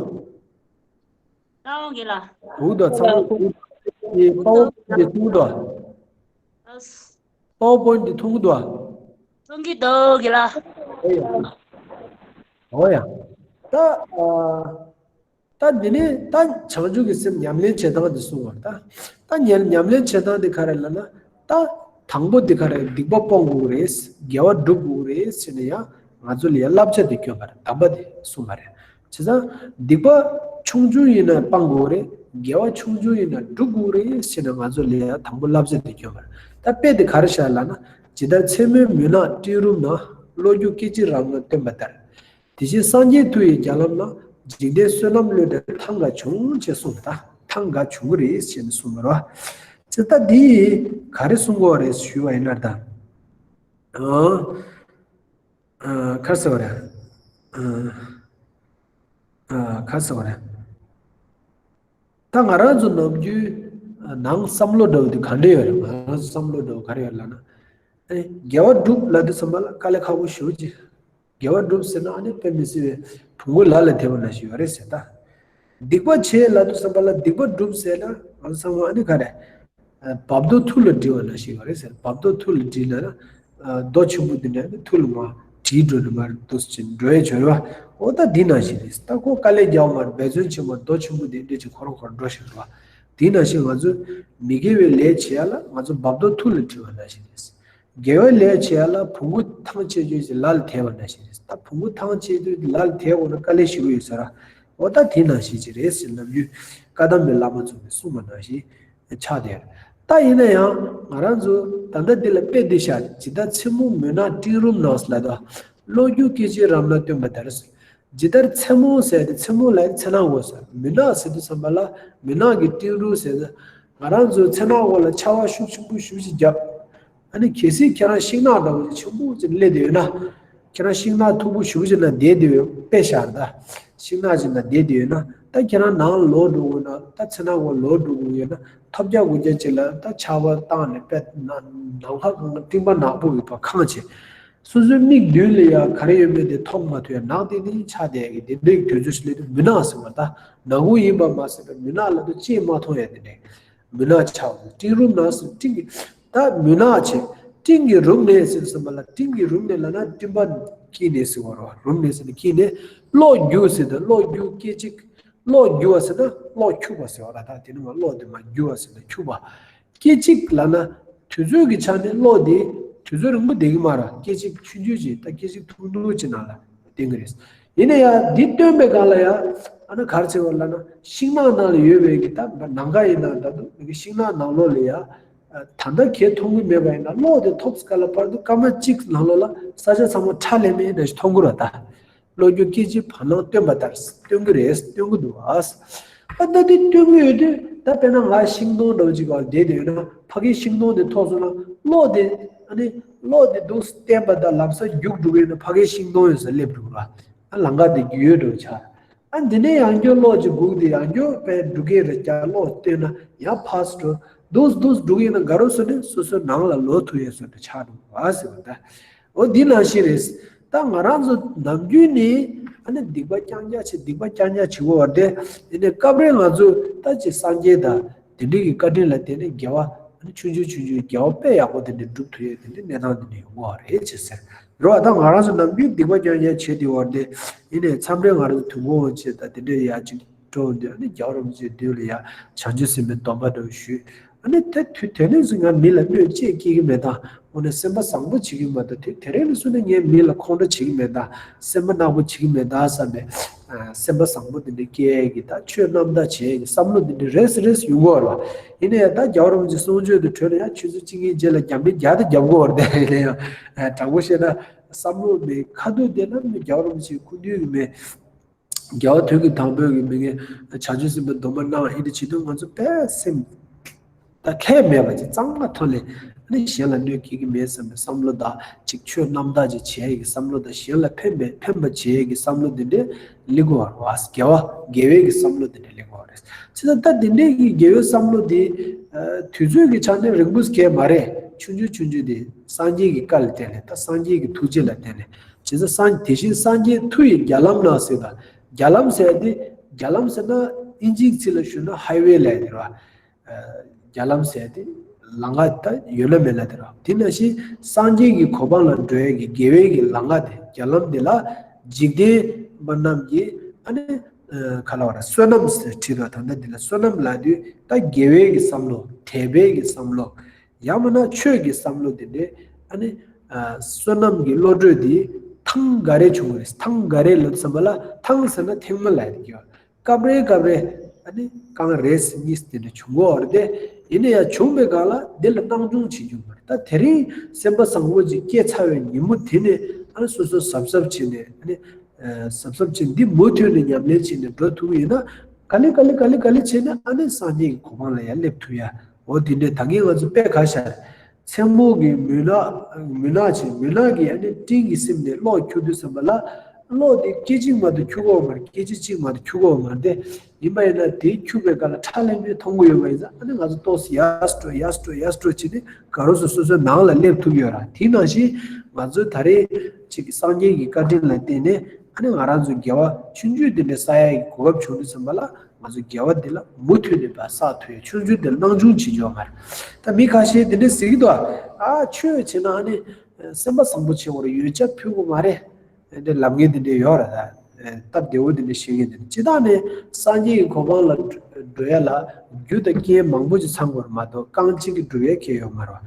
ལགས་འོང་གི་ལགས། གོ་གི་འདུག་ཚང་མ་གོ་གི་འདུག་ངའི་པའོ་པོའིན་དེ་མཐོང་གི་འདུག་ཨ། པའོ་པོའིན་དེ་མཐོང་གི་འདུག་མཐོང་གི་འདུག་གི་ལགས། ཨོ་ཡ། ཨོ་ཡ། ད་ཨ། ད་འདི་ནས་ད་བྱང་ཆུབ་ཀྱི་སེམས་ཉམས་ལེན་བྱེད་སྟངས་འདི་གསུངས་པ་རེད། ད་ད་ཉམས་ཉམས་ལེན་བྱེད་སྟངས་འདི་ག་རེ་ལབ་ན། ད་དང་པོ་འདི་ག་རེ། སྡིག་པ་སྤོང་དགོས་རེད། དགེ་བ་སྒྲུབ་དགོས་རེད་ཟེར་ནས་ཡང་ང་ཚོ་ལ་ཡང་བསླབ་བྱ་འདི་བསྐྱོན་པ་རེད། གདམས་པ་འདི་གསུངས་པ་རེད། བྱས་ཙང་སྡིག་པ་ཆུང་ཆུང་ཡིན་ན་སྤང་དགོས་རེད། དགེ་བ་ཆུང་ཆུང་ཡིན་ན་སྒྲུབ་དགོས་རེད་ཟེར་ནས་ང་ཚོ་ལ་ཡང་དང་པོ་བསླབ་བྱ་འདི་བསྐྱོན་པ་རེད། ད་དཔེ་འདི་ག་རེ་བཞག་ལབ་ན། ཇི་ལྟར་མཚན་མོའི་མུན་ནག་སྤྲིན་རུམ་ན། གློག་འགྱུ་སྐད་ཅིག་རང་ངོས་སྟོན་པ་ལྟར། དེ་བཞིན་སངས་རྒྱས་མཐུ་ཡི་རྒྱ་ལམ་ན། འཇིག་རྟེན་བསོད་ནམས་བློས་བཏང་ཐང་ག་བྱུང་ཅེས་གསུངས་པ་དང་ཐང་ག་བྱུང་གི་རེད་ཅེས་ནས་གསུངས་པ་རེད་བ། ཅེས་ད་འདི་ག་རེ་གསུང་གི་ཡོད་རེད་ཞུས་པ་ཡིན་ན་ད། ཨ། ཨ། ག་རེ་ཟེར་བ་རེད། ཨ། ཨ། ག་རེ་ཟེར་བ་རེད། ད་ང་རང་ཚོ་ནམ་རྒྱུན་ནང་བསམ་བློ་འདྲ་བོ་དེ་ག་འདྲ་ཡོད་རེད། ང་རང་ཚོ་བསམ་བློ་འདྲ་བོ་ག་རེ་ཡོད་ལབ་ན། ཨེ། དགེ་བ་སྒྲུབ་ལབ་དུས་ཙམ་པ་ལ་དཀའ་ལས་ཁག་པོ་ཞེ་པོ་ཅིག་དགེ་བ་སྒྲུབ་ཟེར་ན་ཨ་ནི་དཔེ་མི་སྲིད་པའི་བོང་གུ་ལ་ལ་ཐེབས་པ་ནང་བཞིན་ཡོད་རེད་ཟེར་ད། སྡིག་པ་བྱེད་ལབ་དུས་ཙམ་པ་ལ་སྡིག་པ་སྒྲུབ་ཟེར་ན་ང་ཚོ་ཚང་མ་ཨ་ནི་ག་རེ། བར་དོ་ཐུར་ལ་བསྒྲིལ་བ་ནང་བཞིན་ཡོད་རེད་ཟེར། བར་དོ་ཐུར་ལ་བསྒྲིལ་ན་ན། རྡོ་ཆེན་པོ་འདི་འདྲ་ནི་ཐུར་ལ་མར་བསྒྲིལ་འགྲོ་ནི་མར་འདུག་ཅིང་འགྲོ་ཡས་བྱོས་རེད་བ། འོ་ད་འདི་ནང་བཞིན་རེད། ད་ཁོ་དཀའ་ལས་རྒྱག་མར་འབད་བརྩོན་བྱེད་མར་རྡོ་ཆེན་པོ་འདི་འདྲ་ཅིག་ཁོ་རང་ཁོ་རང་འགྲོ་བཞིན་རེད་བ། འདི་ནང་བཞིན་ང་ཚོས་མི་དགེ་བའི་ལས་བྱེད་ཡ་ལ་ང་ཚོ་བར་དོ་ཐུར་ལ་བསྒྲིལ་བ་ནང་བཞིན་རེད། དགེ་བའི་ལས་བྱེད་ཡ་ལ་བོང་གུ་ཐང་ཆད་རྒྱུ་ཞིག་ལ་ལ་ཐེབས་པ་ནང་བཞིན་རེད། ད་བོང་གུ་ཐང་ཆད་དུས་ལ་ལ་ཐེབས་འོང་ན་དཀའ་ལས་ཞེ་པོ་ཡོད་ས་ར། འོ་ད་དེ་ནང་བཞིན་ཅིག་རེད་ཟེར་ནམ་རྒྱུན་བཀའ་གདམས་པའི་བླ་མ་ཚོ་གིས་གསུངས་པ་ནང་བཞིན་ཆགས་བསྡད་ཡོད། ད་ཡིན་ན་ཡང་ང་རང་ཚོ་ད་ལྟ་འདི་ལ་དཔེ་འདི་བཞག་ཇི་ལྟར་མཚན་མོ་མུན་ནག་སྤྲིན་རུམ་ནང་ལ་དང་། གློག་འགྱུ་སྐད་ཅིག་རབ་སྣང་སྟོན་པ་ལྟར། ཇི་ལྟར་མཚན་མོ་ཟེར་ཏེ་མཚན་མོ་ལ་མཚན་ནག་གོ་ཟེར། མུན་ནག་ཟེར་དུས་ཙམ་པ་ལ་མུན་ནག་གི་སྤྲིན་རུམ་ཟེར་ཏེ། ང་རང་ཚོའི་མཚན་ནག་འོག་ལ་ཆར་པ་ཤུགས་ཆེན་པོ་ཞེ་པོ་ཅིག་བརྒྱབ། ཨ་ནི་གལ་སྲིད་ཁྱེད་རང་ཤིང་ནགས་འདྲ་བོ་ཅིག་ཆེན་པོ་ཅིག་སླེབས་བསྡད་ཡོད་ན། ཁྱེད་རང་ཤིང་ནགས་མཐུག་པོ་ཞེ་པོ་ཅིག་ནང་བསྡད་བསྡད་ཡོད་དཔེ་བཞག་ད། ཤིང་ནགས་ཅིག་ནང་བསྡད་བསྡད་ཡོད་ན་ད་ཁྱེད་རང་ནང་ལོག་འགྲོ་དགོས་ན་ད་མཚན་ནག་འོག་ལོག་འགྲོ་དགོས་ཡོད་ན་ཐབས་བརྒྱ་དགུ་བརྒྱ་ཅིག་ལ་ད་ཆར་པ་བཏང་ནས་དཔེ་ནམ་མཁའ་གང་ག་སྤྲིན་པ་ནག་པོ་ཡོད་པ་ཁེངས་བྱས། སོ་སོའི་མིག་མདུན་ལ་ཡང་ག་རེ་ཡོད་མེད་དེ་མཐོང་མ་ཐུབ་ཡ་ནག་ཏིང་ཏིང་ཆགས་བསྡད་ཡ་གི་དེ་འདྲའི་དུས་ཚོད་ཞིག་སླེབས་དུས་མུན་ནག་ཟེར་བ་ད་ནག་ཁུང་ཡིན་པ་མ་ཟད་པའི་མུན་ནག་ལ་དུ་ཅིས་མ་མཐོང་ཡ་དེ་འདྲའི་མུན་ནག་ཆགས་བ་སྤྲིན་རུམ་ནང་ཟེར་སྤྲིན་གྱི་ད་མུན་ནག་བྱས་སྤྲིན་གྱི་རུམ་ནས་ཟེར་ཟེར་བ་ལ་སྤྲིན་གྱི་རུམ་ནས་ལབ་ན་སྤྲིན་པ་འཁྱིལ་ནས་ཟེར་བ་རོ་རུམ་ནས་ཟེར་ནས་འཁྱིལ་ནས་གློག་འགྱུ་ཟེར་ད་གློག་འགྱུ་སྐད་ཅིག་གློག་འགྱུ་བ་ཟེར་ན་གློག་འཁྱུག་པ་ཟེར་བ་ལ་ད་དེ་ནི་མ་གློག་དེ་མ་འགྱུ་བ་ཟེར་ན་འཁྱུག་པ། སྐད་ཅིག་ལབ་ན། དུས་ཚོད་ཀྱི་ཆ་ནས་གློག་དེ་དུས་ཚོད་རིང་པོ་བསྡད་ཀྱི་མ་རེད། སྐད་ཅིག་ཆུང་ཆུང་ཅིག་ད་སྐད་ཅིག་ཐུང་ཐུང་ཅིག་ནང་ལ་བསྟན་གྱི་རེད། ཡིན་ན་ཡང་འདི་སྟོན་པའི་སྒང་ལ་ཡང་ཨ་ན་ག་རེ་ཟེར་བ་ལབ་ན་ཤིང་ནགས་ནང་ལ་ཡོད་པའི་གི་ད་ནམ་མཁའ་ཡིན་ན་ད་དུང་མི་གི་ཤིང་ནགས་ནང་ལོགས་ལ་ཡང་ད་ལྟ་གས་མཐོང་གི་མེད་པ་ཡིན་ན་གློག་དེ་ཐོབ་སྐབས་ལ་བར་དུ་སྐར་མ་གཅིག་ནང་ལོགས་ལ་ས་ཆ་ཚང་མ་ཁྲ་ལམ་མེ་འདྲ་ཞིག་མཐོང་གི་རེད་ད། གློག་འགྱུ་སྐད་ཅིག་བར་སྣང་སྟོན་པ་ལྟར་སྟོན་གྱི་རེད་སྟོན་གྱི་འདུག་ཨ། ཨ་ད་འདི་སྟོན་གྱི་ཡོད་དུས་ད་དཔེར་ན་ང་ཤིང་སྡོང་འདྲ་བོ་ཅིག་བར་བསྡད་དེ་ཡོད་ན་ཕ་གིའི་ཤིང་སྡོང་དེ་ཐོག་སོང་ན་གློག་དེ་ཨ་ནི་གློག་དེ་འདུག་བསྟན་པ་དང་ལམ་སང་རྒྱུག་འགྲོ་གི་ཡོད་ན་ཕ་གིའི་ཤིང་སྡོང་ཡོད་ས་སླེབས་འགྲོ་གི་ར། ཨ་ལམ་ཁ་དེ་རྒྱུག་ཡོད་འགྲོ་ཆགས། ཨ་འདི་ནས་ཡང་སྐྱར་གློག་ཅིག་སྒུག་དེ་ཡང་སྐྱར་དཔེ་འགྲོ་གི་རེད་ཀྱང་གློག་བསྟན་ན་ཡང་ཕར་འགྲོ་འདུག་འདུག་འགྲོ་གི་ཡོད་ན་དགའ་རབ་སོང་ནས་སོ་སོའི་ནང་ལ་ལོག་ཐུབ་ཡོད་སོང་ནས་ཆགས་འགྲོ་གི་ར་ཟེར་བ་ད། འོ་འདི་ནང་བཞིན་རེད། ད་ང་རང་ཚོ་ནམ་རྒྱུན་ནས་ཨ་ནི་སྡིག་པ་རྐྱང་རྐྱང་བྱེད་སྡིག་པ་རྐྱང་རྐྱང་བྱེད་དགོས་བར་དེ་དེ་ནས་སྐབས་རེ་ང་ཚོ་ད་ཅི་སངས་རྒྱས་དང་དེ་འདྲའི་གི་བཀའ་དྲིན་ལ་བརྟེན་ནས་དགེ་བ་ཨ་ནི་ཆུང་ཆུང་ཆུང་ཆུང་དགེ་བ་དཔེ་ཡག་པོ་དེ་འདྲ་སྒྲུབ་ཐུབ་ཡས་དེ་འདྲའི་གནས་སྟངས་དེ་འདྲ་ཡོང་གི་རེད་ཅེས་ཟེར་རོ། ད་ང་རང་ཚོ་ནམ་རྒྱུན་སྡིག་པ་རྐྱང་རྐྱང་བྱེད་དེ་བར་དེ་ཡིན་ནས་མཚམས་རེ་ང་རང་ཚོ་དུས་འཁོར་དབང་ཆེན་དང་དེ་འདྲའི་ཡག་ཅིག་འགྲོ་འདོད་ཨ་ནི་རྒྱལ་བ་རིན་པོ་ཆེའི་མདུན་ལ་ཡ་བྱང་ཆུབ་སེམས་དཔའི་སྡོམ་པ་འདྲ་བོ་ཞུས། ཨ་ནི་དེ་དུས་དེ་ནས་སུ་ང་མི་ལ་གནོད་བཅས་སྐྱེལ་གྱི་མེད་ད། འོ་ན་སེམས་པ་བཟང་པོ་བྱེད་ཀྱི་མེད་ད། དེ་དེ་རིང་ནས་སུ་ནི་ངས་མི་ལ་ཁོང་ཁྲོ་བྱེད་ཀྱི་མེད་ད། སེམས་པ་ནག་པོ་བྱེད་ཀྱི་མེད་ད་བསམ་པའི་སེམས་པ་བཟང་པོ་དེ་འདྲ་སྐྱེ་གི་ད་ཆོས་རྣམ་དག་བྱེད་ཀྱི་བསམ་བློ་དེ་འདྲ་རེས་རེས་ཡོང་གི་ཡོད་རེད་བ། ཡིན་ན་ཡང་ད་རྒྱལ་བ་རིན་པོ་ཆེ་གསུང་ཆོས་དེ་གྲོལ་ན་ཡང་ཆུ་ཚོད་གཅིག་གཉིས་རྗེས་ལ་རྒྱབ་མི་རྒྱག་ད་རྒྱབ་གི་ཡོད་རེད། དེ་ཡིན་ན་ཡང་དྲང་པོ་བཤད་ན་བསམ་བློ་མེད་ཁ་ཐུག་དེ་ལ་མི་རྒྱལ་བ་རིན་པོ་ཆེའི་སྐུ་མདུན་གྱི་མེད། རྒྱལ་བ་དོན་གྱི་དམ་པོའི་གི་མི་ངན་བྱང་ཆུབ་སེམས་དཔའི་སྡོམ་པ་གནང་ཨེ་འདྲ་བྱེད་དུས་ང་ཚོ་དཔེ་སེམས་ད་ཁྱད་མེད་པ་ཅིག་གཙང་མ་ཐོག་ནས་ཨ་ནི་གཞན་ལ་གནོད་སྐྱེལ་གྱི་མེད་བསམ་པའི་བསམ་བློ་དང་ཅིག་ཆོས་རྣམ་དག་ཅིག་བྱེད་ཀྱི་བསམ་བློ་དང་གཞན་ལ་ཕན་པའི་ཕན་པ་བྱེད་ཀྱི་བསམ་བློ་འདི་འདྲའི་སླེབས་དགོས་པ་རེད་བ། དགེ་བ་དགེ་བའི་གི་བསམ་བློ་འདི་འདྲ་སླེབས་དགོས་པ་རེད། ཅི་ད་ད་འདི་འདྲའི་གི་དགེ་བའི་བསམ་བློ་འདི་དུས་ཚོད་ཀྱི་ཆ་ནས་རིང་པོ་གལ་མ་རེད། ཆུང་ཆུང་ཆུང་ཆུང་དེ་སངས་རྒྱས་ཀྱི་བཀའ་ལ་བརྟེན་ནས་ད་སངས་རྒྱས་ཀྱི་ཐུགས་རྗེ་ལ་བརྟེན་ནས། བྱས་ཙང་སངས་དེ་བཞིན་སངས་རྒྱས་མཐུ་ཡིས་རྒྱ་ལམ་ན་ཟེར་ད། རྒྱ་ལམ་ཟེར་དེ་རྒྱ་ལམ་ཟེར་ན་ཨིན་ཇིའི་ཚིག་ལ་ཞུ་ན་ཧའི་ཝེ་ལབ་ཡ་དེ་རེད་བ། རྒྱ་ལམ་ཟེར་དེ་ལམ་ཁ་ད་ཡོད་ན་མེད་ན་དེ་རེད་བ། དེ་ནང་བཞིན་སངས་རྒྱས་ཀྱི་གོ་འཕང་ལ་འགྲོ་ཡ་གི་དགེ་བའི་གི་ལམ་ཁ་དེ་རྒྱ་ལམ་དེ་ལ་འཇིག་རྟེན་པ་རྣམས་ཀྱིས་ཨ་ནི་ག་ལ་བ་ར་བསོད་ནམས་ཟེར་བྲིས་པ་ད་ལྟ་འདི་ལ་བསོད་ནམས་ལབ་དུས་ད་དགེ་བའི་གི་བསམ་བློ་དད་པའི་གི་བསམ་བློ། ཡང་མིན་ན་ཆོས་ཀྱི་བསམ་བློ་དེ་འདྲས་ཨ་ནི་བསོད་ནམས་ཀྱི་བློ་གྲོས་དེ་ཐང་ག་རེ་བྱུང་བ་རེད། ཐང་ག་རེ་ལབ་བསམ་པ་ལ་ཐང་ཟེར་ན་ཐེངས་མ་ལབ་ཡ་དེ་གི་སྐབས་རེ་སྐབས་རེ་ཨ་ནི་རྐང་རེ་གཉིས་དེ་འདྲ་བྱུང་གི་ཡོད་རེད་དེ། ཡིན་ན་ཡང་བྱུང་བའི་སྒང་ལ་འདི་ལ་སྣང་ཆུང་བྱེད་རྒྱུ་མ་རེད། ད་དེ་རིང་སེམས་པ་བཟང་པོ་ཅིག་སྐྱེས་ཚར་བའི་ཉིན་མོ་དེ་ནས་ཨ་ནི་སོ་སོ་གཟབ་གཟབ་བྱས་ནས་ཨ་ནི། གཟབ་གཟབ་བྱས་འདི་མུ་མཐུད་ནས་ཉམས་ལེན་བྱས་ནས་འགྲོ་ཐུབ་ཡིན་ན། ག་ལེ་ག་ལེ་ག་ལེ་ག་ལེ་བྱས་ནས་ཨ་ནི་སངས་རྒྱས་ཀྱི་གོ་འཕང་ལ་ཡང་སླེབས་ཐུབ་ཡ། འོ་དེ་འདྲའི་ད་གིན་ང་ཚོ་དཔེ་ཁ་ཤར། མཚན་མོ་གི་མུན་ནག་མུན་ནག་ཆེ་མུན་ནག་གི་ཨ་ནི་སྤྲིན་གྱིས་སིམ་ནས་གློག་འཁྱུག་དུས་ཙམ་པ་ལ། གློག་དེ་སྐད་ཅིག་མ་གཏོགས་འཁྱུག་གོ་མ་རེད། སྐད་ཅིག་གཅིག་མ་གཏོགས་འཁྱུག་གོ་མ་རེད། ཡིན་པ་ཡིན་ན་དེ་འཁྱུག་པའི་སྒང་ལ་ཁྲ་ལམ་མེ་མཐོང་གི་ཡོད་པ་ཡིན་ཙང་། ཨ་ནི་ང་ཚོ་ཏོག་ཙམ་ཡར་འགྲོ་ཡར་འགྲོ་ཡར་འགྲོ་བྱས་ནས་ག་རོ་སོ་སོ་སོའི་ནང་ལ་སླེབས་ཐུབ་ཡོད་ར། དེ་ནང་བཞིན་ང་ཚོས་ད་རེས་ཅིག་སངས་རྒྱས་ཀྱི་བཀའ་དྲིན་ལ་བརྟེན་ནས། ཨ་ནི་ང་རང་ཚོ་དགེ་བ་ཆུང་ཆུང་དེ་འདྲ་བསགས་ཡ་གི་གོ་སྐབས་བྱུང་དུས་ཙམ་པ་ལ། ང་ཚོ་དགེ་བ་འདི་ལ་མུ་མཐུད་ནས་ཕར་བསགས་ཐུབ་ཡ། ཆུང་ཆུང་དེ་ལ་སྣང་ཆུང་བྱེད་རྒྱུ་མ་རེད། ད་མི་ཁ་ཤས་དེ་འདྲ་ཟེར་གྱི་འདུག་ཨ། ཆོས་བྱེད་ན་ཨ་ནི་སེམས་པ་བཟང་པོ་བྱེད་དགོས་རེད། ཡོན་ཆབ་ཕུལ་དགོས་མ་རེད། དེ་འདྲ་ལབ་མཁན་དེ་འདྲ་ཡོད་རེད། ད་སྟབས་བདེ་བོ་དེ་འདྲ་བཤད་མཁན་དེ་འདྲ། སྤྱིར་བཏང་ནས་སངས་རྒྱས་ཀྱི་གོ་འཕང་ལ་འགྲོ་ཡ་ལ་རྒྱུ་དང་རྐྱེན་མང་པོ་ཅིག་ཚང་དགོས་རེད་མ་གཏོགས། རྐང་གཅིག་གིས་འགྲུབ་ཡ་གང་ཡང་ཡོད་མ་རེད།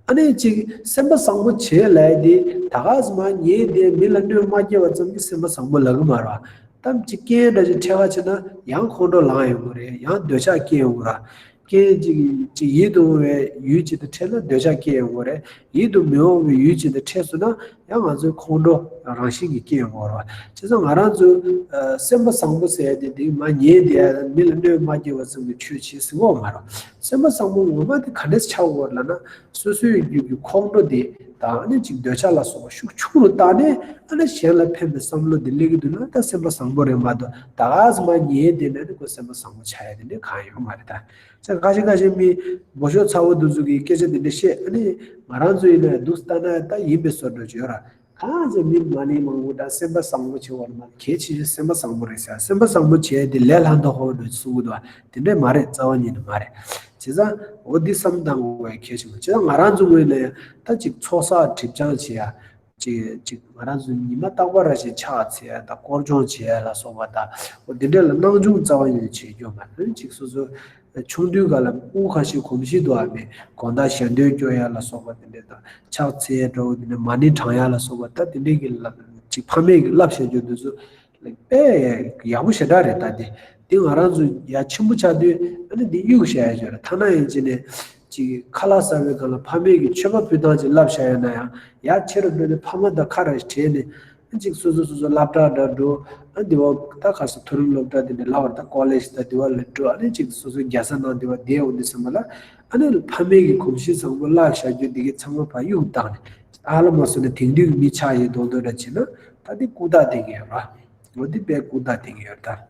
ཨ་ནི་ཅིག་སེམས་པ་བཟང་པོ་བྱེད་ལབ་ཡ་དེ་ད་ག་ཟེ་མ་ཉལ་བསྡད་མི་ལ་གནོད་མ་སྐྱེལ་བ་ཙམ་གྱིས་སེམས་པ་བཟང་པོ་ལབ་གི་མ་རེད། གཏམ་གཅིག་རྐྱེན་འདྲ་ཅིག་འཕྲད་པ་བྱས་ན་ཡང་ཁོང་ཁྲོ་ལངས་ཡོང་གི་རེད། ཡང་འདོད་ཆགས་སྐྱེ་ཡོང་གི་རེད། རྐྱེན་གཅིག་གཅིག་ཡིད་དུ་འོང་བའི་ཡུལ་གཅིག་དང་འཕྲད་ན་འདོད་ཆགས་སྐྱེ་ཡོང་གི་རེད། ཡིད་དུ་མི་འོང་བའི་ཡུལ་གཅིག་དང་འཕྲད་སོང་ན་ཡང་ང་ཚོའི་ཁོང་ཁྲོ་རང་བཞིན་གྱིས་སྐྱེ་ཡོང་གི་རེད། བྱས་ཙང་ང་རང་ཚོའི་ཨ་སེམས་པ་བཟང་པོ་ཟེར་ཡ་དེ་དེ་མ་ཉལ་བསྡད་ཡ། མི་ལ་གནོད་མ་སྐྱེལ་བ་ཙམ་གྱི་ཆོས་བྱེད་ཟེར་གྱི་ཡོད་མ་རེད། སེམས་པ་བཟང་པོ་ངོ་མ་དེ་ག་འདྲས་ཆགས་དགོས་རེད་ལབ་ན། སོ་སོའི་རྒྱུད་ཀྱི་ཁོང་ཁྲོ་དེ་དང་། ཨ་ནི་ཅིག་འདོད་ཆགས་ལ་སོགས་པ་ཤུགས་ཆུང་རུ་བཏང་ནས། ཨ་ནི་གཞན་ལ་ཕན་པའི་བསམ་བློ་དེ་སླེབས་ཀྱི་འདུག་ན་ད་སེམས་པ་བཟང་པོ་རེད་མ་གཏོགས། ད་ག་ཟེ་མ་ཉལ་བསྡད་ན་ནི་ཁོ་སེམས་པ་བཟང་པོ་ཆགས་ཡ་དེ་འདྲ་གང་ཡང་ཡོད་མ་རེད། ད་ཅིག་ཁ་ཤས་ཁ་ཤས་མི་སྦོ་ཤོག་ཚ་བོ་དེ་ཚོ་གིས་སྐད་ཆ་དེ་འདྲ་བཤད། ཨ་ནི་ང་རང་ཚོ་ཡིན་ན་འདུག་ལྟ་ན་ད་ཡིན་པའི་བཟོ་འདྲ་ཅིག་ཡོད་ར། གང་ཚོ་མི་མ་ནི་མང་པོ་ད་སེམས་པ་བཟང་པོ་བྱེད་པ་མ་གལ་ཆེ་ཤོས་སེམས་པ་བཟང་པོ་རེད་ཟེར། སེམས་པ་བཟང་པོ་བྱས་དེ་ལས་སླ་མདོག་ཁ་པོ་འདྲ་གསུང་གི་འདུག་དེ་འདྲ་མ་རེད། རྩ་བ་ཉིད་ནས་མ་རེད། བྱས་ཙང་འོ་འདི་བསམ་བཏང་དགོས་པའི་གལ་ཆེན་པོ། བྱས་ཙང་ང་རང་ཚོ་ངོས་ནས་ད་ཅིག་ཚོགས་བསགས་སྒྲིབ་སྦྱང་བྱེད་ཡ། ཅིག་ཅིག་ང་རང་ཚོ་ཉི་མ་རྟག་པར་ར་ཞིག་ཕྱག་འཚལ་ཡ་དང་སྐོར་སྦྱོང་བྱེད་ཡ་ལ་སོགས་པ་དང་། འོ་འདི་འདྲ་ལ་སྣང་ཆུང་རྩ་བ་ཉིད་ནས་བྱེད་རྒྱུ་མ་རེད། ཅིག་སོ་སོ་ཆུང་དུས་སྒང་ལ་དབུགས་ཁ་ཤས་གོམས་གཤིས་འདུག་ཨ། མི་དགོང་དག་ཞལ་འདོན་སྐྱོར་ཡ་ལ་སོགས་པ་དེ་འདྲ་དང་། ཕྱག་འཚལ་འདྲ་བོ་དེ་འདྲ། མ་ཎི་བགྲང་ཡ་ལ་སོགས་པ་ད་དེ་འདྲའི་གི་ལ་ཅིག་ཕ་མས་གི་བསླབ་བྱ་རྒྱུ་དེ་ཚོ་དཔེ་ཡག་པོ་ཞེ་དྲག་རེད། ད་དེ་དེ་ང་རང་ཚོ་ཡ་ཆེན་པོ་ཆགས་དུས་ཨ་ནི་དེ་གཡུག་བཞག་ཡ་ཅིག་རེད། ཐ་ན་ཡིན་ཅིག་ནས་ཅིག་ཁ་ལག་ཟ་བའི་སྒང་ལ་ཕ་མས་གི་མཆོད་པ་ཕུལ་སྟངས་ཅིག་བསླབ་བྱ་ཡོད་ན་ཡང་། ཡ་ཁྱེད་རང་འགྲོ་ནས་ཕ་མ་དང་ཁ་ར་བྲལ་ནས། ཨ་ཅིག་སོ་སོ་སོ་སོ་སློབ་གྲྭ་འདྲ་འགྲོ། ཨ་འདི་བ་ད་ག་ས་མཐོ་རིམ་སློབ་གྲྭ་དེ་འདྲ་ལབ་པ་རེད། ད་ཀོ་ལེཇ་ད་འདི་བ་ལ་འགྲོ། ཨ་ནི་ཅིག་སོ་སོ་རྒྱལ་ས་ནང་འདི་བ་བསྡད་འོང་དུས་ཙམ་པ་ལ། ཨ་ནི་ཕ་མས་གི་གོམས་གཤིས་བཟང་པོ་བསླབ་བྱ་རྒྱུ་འདི་གི་ཚང་མ་ཕར་གཡུག་བཏང་ནས། ཨ་ལ་མ་སོ་ནས་དེང་དུས་ཀྱི་མི་ཆགས་ཡས་མདོག་མདོག་འདྲ་བྱས་ན་ད་འདི་ལྐུགས་རྟགས་བསྟན་གྱི་ཡོད་ར། འོ་འདི་དཔེ་ལྐུགས་རྟགས་བསྟན་གྱི་ཡོད་རེད་ད།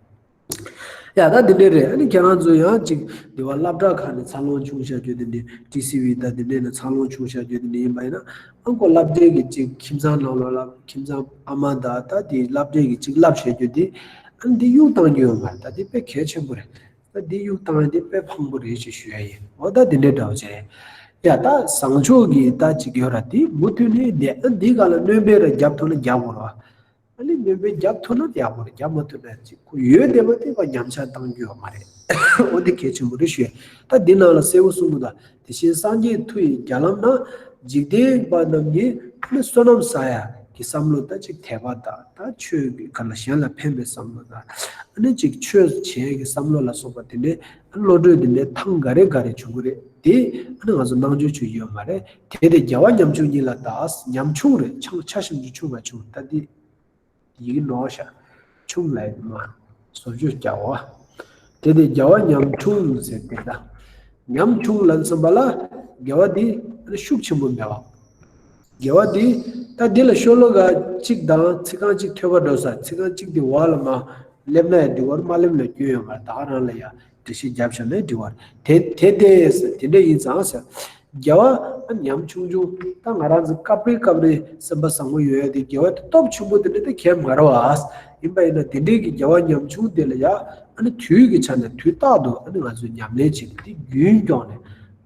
ཡ་ད་འདི་འདྲ་རེད། ཨ་ནི་ཁྱེད་རང་ཚོ་ཡང་ཅིག་འདི་བ་སློབ་གྲྭ་ཁག་ནས་འཚར་ལོངས་བྱུང་བཞག་རྒྱུ་དེ་འདྲ། ཊི་སི་ཝི་ད་འདི་འདྲ་ནས་འཚར་ལོངས་བྱུང་བཞག་རྒྱུ་དེ་འདྲ་ཡིན་པ་ཡིན་ན། ཨ་ཁོ་སློབ་གྲྭའི་གི་ཅིག་ཁྱིམ་ཚང་ནང་ལོགས་ལ་ཁྱིམ་ཚང་ཨ་མ་དང་ད་དེ་སློབ་གྲྭའི་གི་ཅིག་བསླབ་བྱ་རྒྱུ་དེ། ཨ་ནི་འདི་གཡུག་བཏང་རྒྱུ་ཡོད་མ་རེད། ད་འདི་དཔེ་གལ་ཆེན་པོ་རེད། ད་འདི་གཡུག་བཏང་ཡ་འདི་དཔེ་ཕངས་པོ་རེད་ཅེས་ཞུ་ཡ་ཡིན། འོ་ད་འདི་འདྲའི་འདྲ་བོ་ཅིག་རེད། ཡ་ད་བཟང་ཕྱོགས་ཀྱི་ད་ཅིག་ཡོད་ར། དེ་མུ་མཐུད་ནས་བསྡད། ཨ་འདི་ག་ལ་སྣོན་པ་ར་རྒྱབ་ཐུབ་ན་རྒྱབ་དགོས་ར། ཨ་ནི་སྣོན་པ་རྒྱབ་ཐུབ་ན་ཡག་པོ་རེད། རྒྱབ་མ་ཐུབ་ན་ཅིག་ཁོ་ཡོད་བསྡད་པ་དེ་ཕར་ཉམས་ཆག་བཏང་རྒྱུ་ཡོད་མ་རེད། འོ་འདི་གལ་ཆེན་པོ་རེད་ཞུ་ཡ། ད་འདི་ནང་ལ་གསལ་པོ་གསུངས་གི་འདུག་དེ་བཞིན་སངས་རྒྱས་མཐུ་ཡི་རྒྱ་ལམ་ན། འཇིག་རྟེན་པ་རྣམས་ཀྱིས་ནི་བསོད་ནམས་བསགས་ཡ་གི་བསམ་བློ་ད་ཅིག་དད་པ་དང་ད་ཆོས་ཀྱི་སྒང་ལ་གཞན་ལ་ཕན་པའི་བསམ་བློ་དང་། ཨ་ནི་ཅིག་ཆོས་བྱེད་ཀྱི་བསམ་བློ་ལ་སོགས་པ་དེ་འདྲའི་བློ་གྲོས་དེ་འདྲའི་ཐེངས་འགའ་རེ་འགའ་རེ་བྱུང་གི་རེད། དེ་ཨ་ནི་ང་ཚོ་སྣང་ཆུང་བྱེད་ཀྱི་ཡོད་མ་རེད། དེ་དེ་རྒྱལ་བ་ཉམ་ཆུང་ཉིད་ལ་གདའ། ཉམ་ཆུང་རེད། ཆ་ཆ་ཞིམ་ཆུང་ཆུང་བ་ཆུང་ད་དེ། ཡི་གེ་ནོར་ཤག་ཆུང་ལ་ཡི་མ། བཟོ་བཅོས་རྒྱག་འོ། དེ་དེ་རྒྱལ་བ་ཉམ་ཆུང་ཟེར་དེ་ད། ཉམ་ཆུང་ལབ་ཙམ་པ་ལ་རྒྱལ་བ་འདི་ཤུགས་ཆེན་པོ་མེད་པ། རྒྱལ་བ་འདི་ད་འདི་ལ་ཤོ་ལོ་ཀ་གཅིག་དང་ཚིག་རྐང་གཅིག་ཐོས་པ་འགྲོ་ས། ཚིག་རྐང་གཅིག་དེ་བ་ལ་མ་སླེབས་ན་ཡང་འགྲིག་པ་རེད། མ་སླེབས་ན་སྐྱོན་ཡོད་མ་རེད། ད་ག་རང་ལ་ཡ་འགྲེལ་བཤད་རྒྱབ་བཞག་ན་འགྲིག་པ་རེད། དེ་དེ་དེ་ཟེར་དེ་འདྲ་ཡིན་ཙང་ཟེར། རྒྱལ་བ་ཉམ་ཆུང་ཆུང་། ད་ང་རང་ཚོ་སྐབས་རེ་སྐབས་རེ་སེམས་པ་བཟང་པོ་ཡོད་ཡ་དེ་རྒྱལ་བ་དེ་སྟོབས་ཆེན་པོ་དེ་འདྲ་དེ་གལ་མ་རེད་བ། ཡིན་པ་ཡིན་ན་དེ་འདྲའི་གི་རྒྱལ་བ་ཉམ་ཆུང་དེ་ལ་ཡ་ཨ་ནི་དུས་ཀྱི་ཆ་ནས་དུས་རྟག་ཏུ་ཨ་ནི་ང་ཚོས་ཉམས་ལེན་བྱེད་དེ་དེ་རྒྱུན་སྐྱོང་ནས་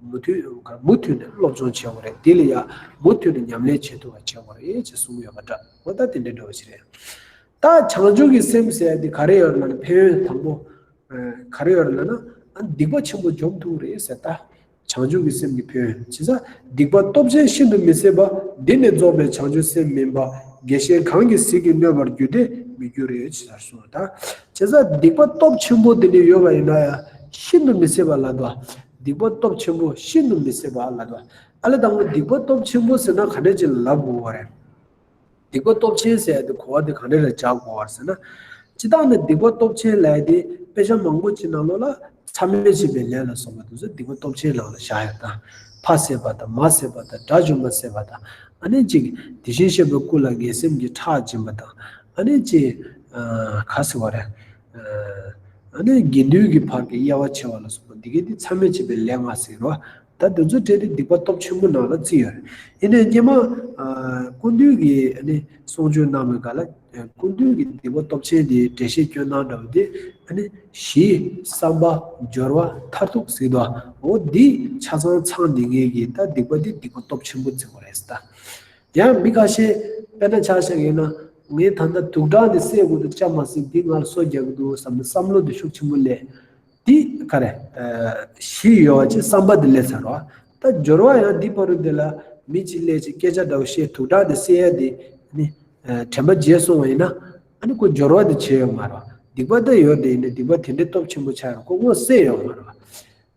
མུ་མཐུད་མུ་མཐུད་ནས་སློབ་སྦྱོང་བྱེད་དགོས་རེད། དེ་ལ་ཡ་མུ་མཐུད་ནས་ཉམས་ལེན་བྱེད་ཐུབ་པ་བྱེད་དགོས་རེད་ཅེས་གསུངས་ཡོད་པ་འདྲ། འོ་ད་དེ་འདྲ་འདྲ་བོ་ཞིག་རེད། ད་བྱང་ཆུབ་ཀྱི་སེམས་ཟེར་ཡ་དེ་ག་རེ་ཡོད་ལབ་ན་ཕན་ཡོན་དང་པོ། ག་རེ་ཡོད་ལབ་ན། ཨ་སྡིག་པ་ཆེན་པོ་འཇོམས་ཐུབ་རེད་ཟེར་ད། བྱང་ཆུབ་ཀྱི་སེམས་ཀྱི་ཕན་ཡོན་བྱས་ཙང་། སྡིག་པ་སྟོབས་ཆེན་ཤིན་ཏུ་མི་བཟད་པ། འདི་ནི་རྫོགས་པའི་བྱང་ཆུབ་སེམས་མིན་པ། རྒྱལ་ཞེན་གང་གིས་ཟིལ་གྱིས་གནོན་པར་འགྱུར་ཏེ་མི་འགྱུར་རོ་ཞེས་གསུངས་ད། བྱས་ཙང་སྡིག་པ་སྟོབས་ཆེན་པོ་དེ་འདྲ་ཡོད་པ་ཡིན་ན་ཡང་ཤིན་ཏུ་མི་བཟད་པ་ལབ་འདུག་སྡིག་པ་སྟོབས་ཆེན་པོ་ཤིན་ཏུ་མི་བཟད་པ་ལབ་འདུག་ཨ་ལེ་དང་པོ་སྡིག་པ་སྟོབས་ཆེན་པོ་ཟེར་ན་ག་འདྲ་ཅིག་ལབ་དགོས་པ་རེད། སྡིག་པ་སྟོབས་ཆེན་ཟེར་ཡ་དེ་གོ་བ་དེ་ག་འདྲ་ལ་འཇགས་དགོས་པ་རེད་ཟེར་ན། སྤྱིར་བཏང་ནས་སྡིག་པ་སྟོབས་ཆེན་ལབ་ཡ་དེ་དཔེ་ཆ་མང་པོ་ཅིག་ནང་ལོགས་ལ་མཚམས་མེད་བྱེད་པའི་ལས་ལ་སོགས་པ་དེ་ཚོ་སྡིག་པ་སྟོབས་ཆེན་ནང་ལ་བཞག་ཡ་དང་། ཕ་བསད་པ་དང་མ་བསད་པ་དང་དགྲ་བཅོམ་པ་བསད་པ་དང་། ཨ་ནི་གཅིག་དེ་བཞིན་གཤེགས་པའི་སྐུ་ལ་ངན་སེམས་ཀྱི་ཁྲག་སྦྱིན་པ་དང་། ཨ་ནི་གཅིག་ག་ཟེར་བ་རེད། ཨ་ནི་དགེ་འདུན་གྱི་བར་གྱི་དབྱེ་བ་ཕྱེ་བ་ལ་སོགས་པ་འདི་གའི་དེ་མཚམས་མེད་བྱེད་པའི་ལས་ལྔ་ཟེར་བ། ད་དེ་ཚོ་གྲས་དེ་སྡིག་པ་སྟོབས་ཆེན་པོ་ནང་ལ་བརྩི་ཡོད་རེད། ཡིན་ནའི་སྔོན་མ་སྐུ་མདུན་གྱིས་ཨ་ནི་གསུང་ཆོས་གནང་བའི་སྐབས་ལ་སྐུ་མདུན་གྱི་སྡིག་པ་སྟོབས་ཆེན་དེ་འགྲེལ་བཤད་སྐྱོན་སྟངས་འདྲ་བོ་དེ་ཨ་ནི་ཞི་བསམ་པ་སྦྱོར་བ་མཐར་ཐུག་ཟེར་དུས་འོ་འདི་ཆ་ཚང་ཚང་འདི་ངེད་ཀྱིས་ད་སྡིག་པ་འདི་སྡིག་པ་སྟོབས་ཆེན་པོ་བརྩི་དགོས་རེད་ད། ཡང་མི་ཁ་ཤས་དཔེར་ན་ཆ་བཞག་ཡིན་ན། ངས་ད་ལྟ་དུག་སྦྲང་འདི་བསད་དགོས་འདུག་ལྕམ་མ་ཟིན་འདི་ང་ལ་སོ་རྒྱག་གི་འདུག་བསམ་ནས་བསམ་བློ་འདི་ཤུགས་ཆེན་པོ་སླེབས། འདི་ག་རེ། ཞི་ཡོད་པ་ཅིག་བསམ་པ་འདི་སླེབས་ཚར་བ། ད་སྦྱོར་བ་ཡང་འདི་བར་དུ་འདི་ལ་མི་གཅིག་སླེབས་ཅིག་སྐད་ཆ་འདྲ་བོ་བཤད་དུག་སྦྲང་འདི་བསད་ཡ་འདི་ནི། དྲན་པ་བརྗེད་སོང་བ་ཡིན་ན། ཨ་ནི་ཁོ་སྦྱོར་བ་འདི་བྱས་ཡོད་མ་རེད་བ། སྡིག་པ་འདི་ཡོད་འདི་ཡིན་ན་སྡིག་པ་དེ་འདྲའི་སྟོབས་ཆེན་པོ་ཆགས་ཡོད་ཁོ་དངོས་བསད་ཡོད་མ་རེད་བ།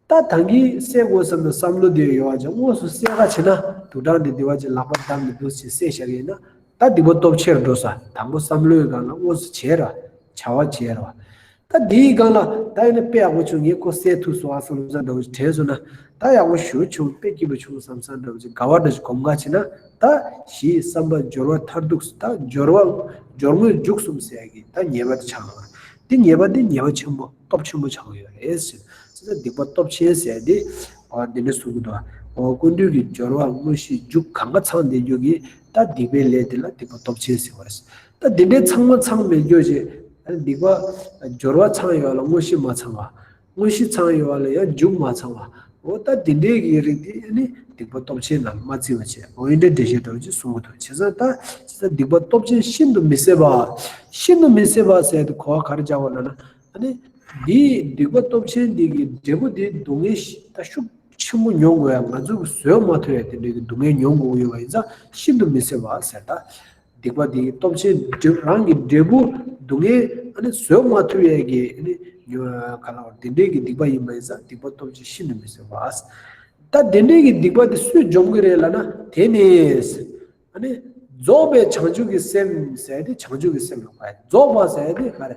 ད་ད་གིན་བསད་དགོས་བསམ་ནས་བསམ་བློ་དེ་ཡོད་པ་ཅིག་དངོས་སུ་བསད་ག་བྱེད་ན་དུག་སྦྲང་དེ་དེ་བ་ཅིག་ལག་པ་བརྡབ་ནས་འདུག་ཅིག་བསད་བཞག་གི་ཡིན་ན་ད་སྡིག་པ་སྟོབས་ཆེར་འགྲོ་ས་དང་པོ་བསམ་བློའི་སྒང་ལ་དངོས་སུ་བྱས་ར་བྱ་བ་བྱས་ར་བ། ད་དེའི་སྒང་ལ་ད་ཡིན་ན་དཔེ་ཡག་པོ་བྱུང་ངས་ཁོ་བསད་ཐུབ་སོང་ཨ་བསམ་བསམ་འདྲ་བོ་ཅིག་དྲན་སོང་ན་ད་ཡག་པོ་ཞེ་པོ་བྱུང་དཔེ་སྐྱིད་པོ་བྱུང་བསམ་བསམ་འདྲ་བོ་ཅིག་དགའ་བ་འདྲ་ཞིག་སྒོམ་ག་བྱེད་ན་ད་ཞི་བསམ་པ་སྦྱོར་བ་མཐར་ཐུག་ད་སྦྱོར་བ་སྦྱོར་དངོས་མཇུག་གསུམ་ཟེར་ཡ་གི་ད་ཉེས་པ་དེ་ཆགས་ཡོང་བ། འདི་ཉེས་པ་འདི་ཉེས་པ་ཆེན་པོ་སྟོབས་ཆེན་པོ་ཆགས་ཡོད་རེད་ཟེར། ཙི་ཙི་སྡིག་པ་སྟོབས་ཆེན་ཟེར་འདི་འོ་འདི་འདྲ་གསུང་གི་འདུག་འོ་སྐུ་མདུན་གྱི་སྦྱོར་བ་དངོས་གཞི་མཇུག་གང་ག་ཚང་བསྡད་རྒྱུ་གི་ད་སྡིག་པའི་ལས་འདི་ལ་སྡིག་པ་སྟོབས་ཆེན་ཟེར་བ་རེད། ད་འདི་འདྲའི་ཚང་མ་ཚང་མེད་རྒྱུ་ཞིག་སྡིག་པ་སྦྱོར་བ་ཚང་ཡོད་ལ་དངོས་གཞི་མ་ཚང་བ། དངོས་གཞི་ཚང་ཡོད་པ་ལ་ཡང་མཇུག་མ་ཚང་བ། འོ་ད་དེ་འདྲའི་གི་རིགས་དེ་ནི་སྡིག་པ་སྟོབས་ཆེན་ནང་མ་བརྩི་བ་བྱས། འོ་འདི་འདྲའི་འགྲེལ་བཤད་འདྲ་བོ་ཅིག་གསུང་གི་འདུག་བྱས་ཙང་ད་བྱས་ཙང་སྡིག་པ་སྟོབས་ཆེན་ཤིན་ཏུ་མི་བཟད་པ། ཤིན་ཏུ་མི་བཟད་པ་ཟེར་དུས་གོ་བ་ག་རེ་འཇགས་པ་ལབ་ན། ཨ་ནི། འདིའི་སྡིག་པ་སྟོབས་ཆེན་འདི་གི་འབྲས་བུ་དེ་སྡུག་བསྔལ་ད་ཤུགས་ཆེན་པོ་མྱོང་དགོས་ཡ་ང་ཚོ་གི་བཟོད་མ་ཐུབ་ཡ་དེ་འདྲའི་གི་སྡུག་བསྔལ་མྱོང་དགོས་ཡོད་པ་ཡིན་ཙང་ཤིན་ཏུ་མི་བཟད་པ་ཟེར་ད། སྡིག་པ་འདི་གི་སྟོབས་ཆེན་འབྲས་རང་གི་འབྲས་བུ་སྡུག་བསྔལ་ཨ་ནི་བཟོད་མ་ཐུབ་ཡས་ཀྱི་ཨ་ནི་ག་ལ་བར་དེ་འདྲའི་གི་སྡིག་པ་ཡིན་པ་ཡིན་ཙང་སྡིག་པ་སྟོབས་ཆེན་ཤིན་ཏུ་མི་བཟད་པ། ད་དེ་འདྲའི་གི་སྡིག་པ་དེ་སུས་འཇོམས་ཀྱི་རེད་ལབ་ན་དེ་ནི་ཨ་ནི་རྫོགས་པའི་བྱང་ཆུབ་ཀྱི་སེམས་ཟེར་ཏེ་བྱང་ཆུབ་ཀྱི་སེམས་ལ་གོ་ཡ་རྫོགས་པ་ཟེར་ཏེ་ག་རེ།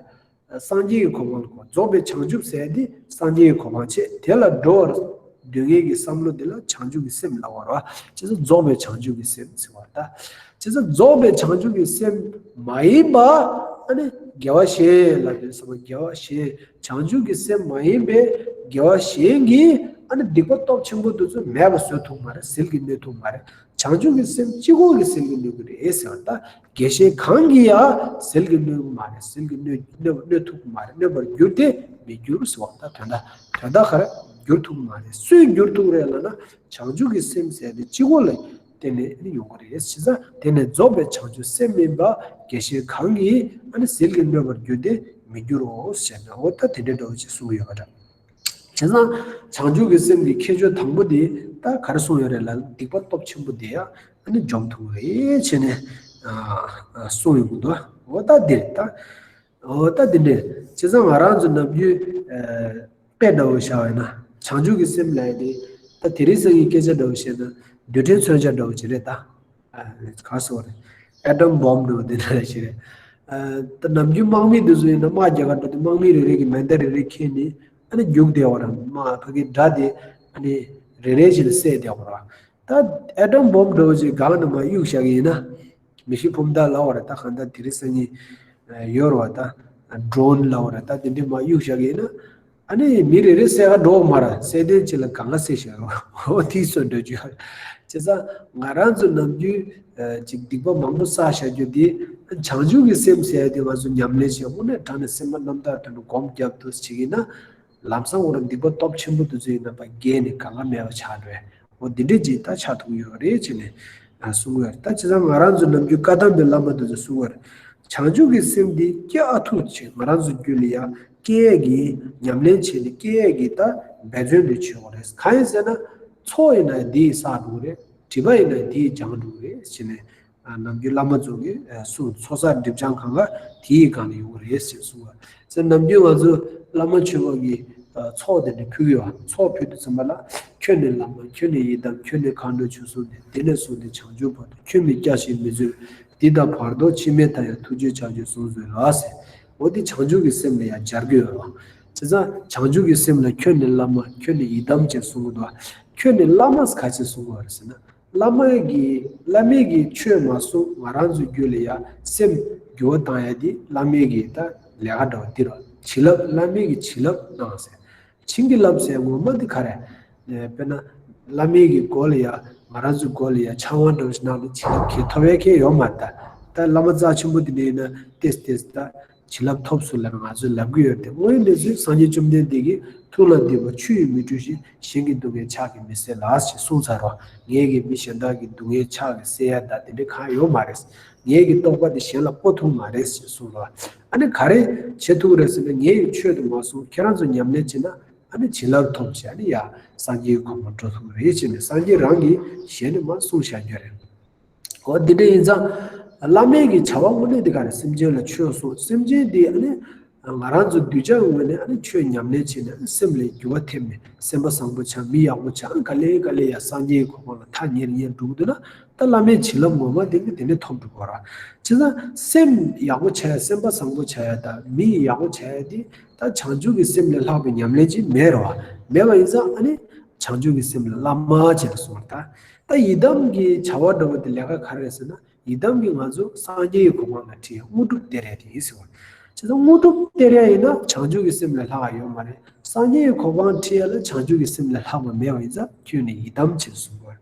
སངས་རྒྱས་ཀྱི་གོ་འཕང་ལ་གོ་རྫོགས་པའི་བྱང་ཆུབ་ཟེར་ཏེ་སངས་རྒྱས་ཀྱི་གོ་འཕང་བྱེད་དེ་ལ་འགྲོ་བར་འདོད་མཁན་གྱི་བསམ་བློ་དེ་ལ་བྱང་ཆུབ་ཀྱི་སེམས་ལབ་པ་རེད་བ། བྱས་ཙང་རྫོགས་པའི་བྱང་ཆུབ་ཀྱི་སེམས་ཟེར་བ་ད། བྱས་ཙང་རྫོགས་པའི་བྱང་ཆུབ་ཀྱི་སེམས་མ་ཡིན་པ་ཨ་ནི་དགེ་བ་གཞན་ལ་དེ་ཟེར་བ་དགེ་བ་གཞན་བྱང་ཆུབ་ཀྱི་སེམས་མ་ཡིན་པའི་དགེ་བ་གཞན་གྱིས་ཨ་ནི་སྡིག་པ་སྟོབས་ཆེན་པོ་དེ་ཚོ་མེད་པ་བཟོ་ཐུབ་མ་རེད། ཟིལ་གྱིས་གནོན་ཐུབ་མ་རེད། བྱང་ཆུབ་ཀྱི་སེམས་གཅིག་པོ་གིས་ཟིལ་གྱིས་གནོན་གྱི་རེད་ཟེར་བ་ད། དགེ་གཞན་གང་གིས་ཡང་ཟིལ་གྱིས་གནོན་གྱི་མ་རེད། ཟིལ་གྱིས་གནོན་གནོན་གནོན་ཐུབ་ཀྱི་མ་རེད། གནོན་པར་འགྱུར་ཏེ་མི་འགྱུར་ཟེར་བ་ད་དོན་དག་དོན་དག་ག་རེ་འགྱུར་ཐུབ་ཀྱི་མ་རེད། སུས་འགྱུར་ཐུབ་རེད་ལབ་ན་བྱང་ཆུབ་ཀྱི་སེམས་ཟེར་དེ་གཅིག་པོ་ལ་བརྟེན་ནས་ཡོང་གི་རེད། བྱས་ཙང་དེ་ནི་རྫོགས་པའི་བྱང་ཆུབ་སེམས་མིན་པ་དགེ་གཞན་གང་གིས་ཟིལ་གྱིས་གནོན་པར་འགྱུར་ཏེ་མི་འགྱུར་རོ་ཞེ་ན་འོ་ད་དེ་འདྲའི་འདྲ་བོ་ཅིག་གསུངས་ཡོད་པ་འདྲ། བྱས་ཙང་བྱང་ཆུབ་ཀྱི་སེམས་ཀྱི་ཁྱད་ཆོས་དང་པོ་དེ་ད་ག་རེ་གསུངས་ཡོད་རེད་ལབ་ན་སྡིག་པ་སྟོབས་ཆེན་པོ་དེ་ཡང་ཨ་ནི་འཇོམས་ཐུབ་རེད་བྱས་ནས་གསུངས་ཡོང་གི་འདུག་འོ་ད་འདི་རེད་ད། འོ་ད་འདི་འདྲས་བྱས་ཙང་ང་རང་ཚོ་ནམ་རྒྱུན་དཔེ་འདྲ་བོ་བཞག་པ་ཡིན་ན་བྱང་ཆུབ་ཀྱི་སེམས་ལབ་ཡ་དེ་ད་དེ་རིང་སང་ཉིན་སྐད་ཆ་འདྲ་བོ་བཤད་ན་རྡུལ་ཕྲན་མཚོན་ཆ་འདྲ་བོ་ཅིག་རེད་ད། ག་སོགས་རེད། ཨེ་ཊམ་བོམ་འདྲ་བོ་དེ་འདྲ་ཞིག་རེད། ད་ནམ་རྒྱུན་དམག་མི་འདི་ཚོ་ཡིན་ན་དམག་རྒྱག་ག་འགྲོ་དུས་དམག་མི་རེ་རེ་གིས་མེ་མདའ་རེ་རེ་ཁྱེར་ནས་ཨ་ནི་རྒྱུག་བསྡད་པ་རེད། དམག་ཕ་གིའི་དགྲ་དེ་ཨ་ནི་རེ་རེ་བཞིན་བསད་བསྡད་པ་རེད། ད་ཨེ་ཊམ་བོམ་འདྲ་བོ་ཅིག་སྒང་ནས་མར་གཡུག་བཞག་གི་ཡིན་ན། མེ་ཤིན་ཕུ་མདའ་ལབ་པ་རེད། ད་གང་ལྟར་དེ་རིང་སང་ཉིན་ཡོད་རེད་བ། ད་ཌོ་རོན་ལབ་པ་རེད། ད་དེ་འདྲས་མར་གཡུག་བཞག་གི་ཡིན་ན། ཨ་ནི་མི་རེ་རེ་བསད་ག་འགྲོ་མ་རེད། བསད་དོན་ཅིག་ལ་གང་ག་བསད་བཞག་རོགས། འོ་དེའི་བཟོ་འདྲ་རྒྱུ་ཡོད་རེད། བྱས་ཙང་ང་རང་ཚོ་ནམ་རྒྱུན་ཅིག་སྡིག་པ་མང་པོ་བསགས་བཞག་རྒྱུ་དེ་བྱང་ཆུབ་ཀྱི་སེམས་ཟེར་ཡ་དེ་ང་ཚོ་ཉམས་ལེན་བྱེད་དངོས་གནས་དྲང་གནས་སེམས་པ་རྣམ་དག་དོན་དུ་སྒོམ་རྒྱབ་ཏུ་བྱེད་ཀྱི་ན། ལམ་སང་འོ་ར་སྡིག་པ་སྟོབས་ཆེན་པོ་དེ་ཚོ་ཡིན་ན་ཕར་རྒྱས་ནས་གང་ག་མེད་པ་ཆགས་འགྲོ་ཡ། འོ་འདི་འདྲས་ཅིག་ད་ཆགས་ཐུབ་ཀྱི་ཡོད་རེད་ཅེས་ནས་གསུང་གི་ཡོད་རེད། ད་བྱས་ཙང་ང་རང་ཚོ་ནམ་རྒྱུན་བཀའ་གདམས་པའི་བླ་མ་དེ་ཚོས་གསུང་གི་ཡོད་རེད། བྱང་ཆུབ་ཀྱི་སེམས་འདི་སྐྱེ་ཨ་ཐུར་བྱེད། ང་རང་ཚོ་རྒྱུད་ལ་ཡ་སྐྱེ་ཡས་ཀྱི་ཉམས་ལེན་བྱས་ནས་སྐྱེ་ཡས་ཀྱི་ད་འབད་བརྩོན་དེ་བྱེད་དགོས་རེད། གང་ཡིན་ཟེར་ན་ཚོགས་ཡིན་ན་འདི་ཡིས་བསགས་འགྲོ་གི་རེད། སྒྲིབ་པ་ཡིན་ན་འདི་ཡིས་སྦྱང་འགྲོ་གི་རེད་ཅེས་ནས། ནམ་རྒྱུན་བླ་མ་ཚོ་གིས་གསུངས། ཚོགས་བསགས་སྒྲིབ་སྦྱང་གང་ག་དེའི་སྒང་ལ་ཡོང་གི་རེད་ཟེར་གསུངས་པ། ཟེར་ནམ་རྒྱུན་ང་ཚོ་བླ་མ་མཆོད་པ་གི་ཚོགས་དེ་འདྲ་ཕུལ་གི་ཡོད། ཚོགས་ཕུལ་དུས་ཙམ་པ་ལ་ཁྱོད་ནི་བླ་མ། ཁྱོད་ནི་ཡི་དམ། ཁྱོད་ནི་མཁའ་འགྲོ་ཆོས་སྲུང་སྡེ། དེ་ནས་བཟུང་སྟེ་བྱང་ཆུབ་བར་དུ། ཁྱོད་ནི་སྐྱབས་ཞིང་མི་བཟོད། འདི་དང་བར་དོ་ཕྱི་མའི་མཐའ་ཡང་ཐུགས་རྗེའི་ཕྱག་རྒྱས་གསུངས་སོ་ལགས་ཟེར། འོ་འདི་བྱང་ཆུབ་ཀྱི་སེམས་ལ་ཡང་སྦྱར་གྱི་ཡོད་རེད་བ། བྱས་ཙང་བྱང་ཆུབ་ཀྱི་སེམས་ལ་ཁྱོད་ནི་བླ་མ། ཁྱོད་ནི་ཡི་དམ་ཅེས་གསུང་གི་འདུག་ཁྱོད་ནི་བླ་མ་ཟེར་ག་ཅི་གསུང་གི་ཡོད་རེད་ཟེར་ན། བླ་མ་གིས་བླ་མས་ཀྱིས་ཆོས་མ་གསུངས། ང་རང་ཚོའི་རྒྱུད་ལ་ཡང་སེམས་འགྱུར་བ་བཏང་ཡ་འདི་བླ་མས་ཀྱིས་ད་ལས་ཀ་འདྲ་བ་འདི་རེད། བྱིན་རླབས། བླ་མས་ཀྱིས་བྱིན་རླབས་གནང་ཟེར། བྱིན་གྱིས་བརླབས་ཟེར་ངོ་མ་འདི་ག་རེ། ཨེ། དཔེར་ན། བླ་མའི་གི་མགོ་ལ་ཡ། ང་རང་ཚོའི་མགོ་ལ་ཡ་ཕྱག་དབང་འདྲ་བོ་ཞིག་གནང་ནས་བྱིན་རླབས་ཁྱེད་ཐོབ་ཡ་ཁྱེད་ཡོད་མ་རེད་ད། ད་བླ་མ་རྩ་ཆེན་པོ་དེ་འདྲ་ཡིན་ན་ཏེས་ཏེས་ད། བྱིན་རླབས་ཐོབ་སོང་ལབ་ན་ང་ཚོས་ལབ་གི་ཡོད་རེད་དེ། དངོས་ཡོད་གནས་ཚུལ་སངས་རྒྱས་བཅོམ་ལྡན་འདས་ཀྱིས་ཐུགས་ལ་འདུས་པ་ཆུ་ཡིས་མི་འཁྲུ་ཞིང་། གཞན་གྱི་སྡུག་བསྔལ་ཕྱག་གིས་མི་སེལ་ལགས་ཞེས་གསུངས་ཚར་བ། ངེད་ཀྱིས་མི་གཞན་དག་གི་སྡུག་བསྔལ་ཕྱག་གིས་སེལ་ཡ་ད་དེ་འདྲ་གང་ཡོད་མ་རེད། ངེད་ཀྱི་རྟོགས་པ་དེ་གཞན་ལ་སྤོ་ཐུབ་མ་རེད་ཞེས་གསུངས་པ། ཨ་ནི་ག་རེ་བྱེད་ཐུབ་རེད་ཟེར་ན། ངེད་ཀྱིས་ཆོས་དེ་མ་གསུངས། ཁྱེད་རང་ཚོ་ཉམས་ལེན་བྱེད་ན་ཨ་ནི་བྱིན་རླབས་ཐོབ་བྱས། ཨ་ནི་ཡ་སངས་རྒྱས་གོ་འཕང་འགྲོ་ཐུབ་རེད་ཅེས་ནས་སངས་རྒྱས་རང་གིས་ཞལ་ནས་མར་གསུངས་བཞག་རྒྱུ་རེད། འོ་འདི་འདྲ་ཡིན་ཙང་། བླ་མའི་གི་བྱ་བ་དངོས་གནས་དེ་ག་རེ། སེམས་ཅན་ལ་ཆོས་གསུངས། སེམས་ཅན་དེ་ཨ་ནི་ང་རང་ཚོ་གདུལ་བྱ་ངོས་ནས་ཨ་ནི་ཆོས་ཉམས་ལེན་བྱས་ནས་ཨ་ནི་སེམས་ལ་འགྱུར་བ་ཐེབས་ནས་སེམས་པ་བཟང་པོ་ཆགས། མི་ཡག་པོ་ཆགས། ཨ་ནི་ག་ལེ་ག་ལེ་ཡ་སངས་རྒྱས་གོ་འཕང་ལ་ཐག་ཉེ་རུ་ཉེ་རུ་འགྲོ་གི་འདུག་ན། ད་བླ་མའི་བྱིན་རླབས་ངོ་མ་དེ་གི་དེ་ནས་ཐོབ་འགྲོ་གི་རེད། བྱས་ཙང་སེམས་ཡག་པོ་བྱ་ཡ། སེམས་པ་བཟང་པོ་བྱ་ཡ་དང་མི་ཡག་པོ་བྱ་ཡ་དེ་ད་བྱང་ཆུབ་ཀྱི་སེམས་ལས་ལྷག་པའི་ཉམས་ལེན་ཅིག་མེད་རེད་བ། མེད་པ་ཡིན་ཙང་ཨ་ནི་བྱང་ཆུབ་ཀྱི་སེམས་ལ་བླ་མ་བྱས་ནས་གསུངས་པ་རེད་ད། ད་ཡི་དམ་གྱི་བྱ་བ་འདྲ་བོ་དེ་ལས་ཀ་ག་རེ་རེད་ཟེར་ན། ཡི་དམ་གྱིས་ང་ཚོ་སངས་རྒྱས་ཀྱི་གོ་འཕང་ལ་ཁྲིད་ཡ་དངོས་གྲུབ་སྟེར་ཡ་དེ་ཡིན་ཟེར་བ། བྱས་ཙང་དངོས་གྲུབ་སྟེར་ཡ་ཡིན་ན་བྱང་ཆུབ་ཀྱི་སེམས་ལས་ལྷག་ཡ་ཡོད་མ་རེད། སངས་རྒྱས་ཀྱི་གོ་འཕང་ཁྲིད་ཡ་ལ་བྱང་ཆུབ་ཀྱི་སེམས་ལས་ལྷག་པ་མེད་པ་ཡིན་ཙང་ཁྱོད་ནི་ཡི་དམ་བྱས་ནས་གསུངས་པ་རེད།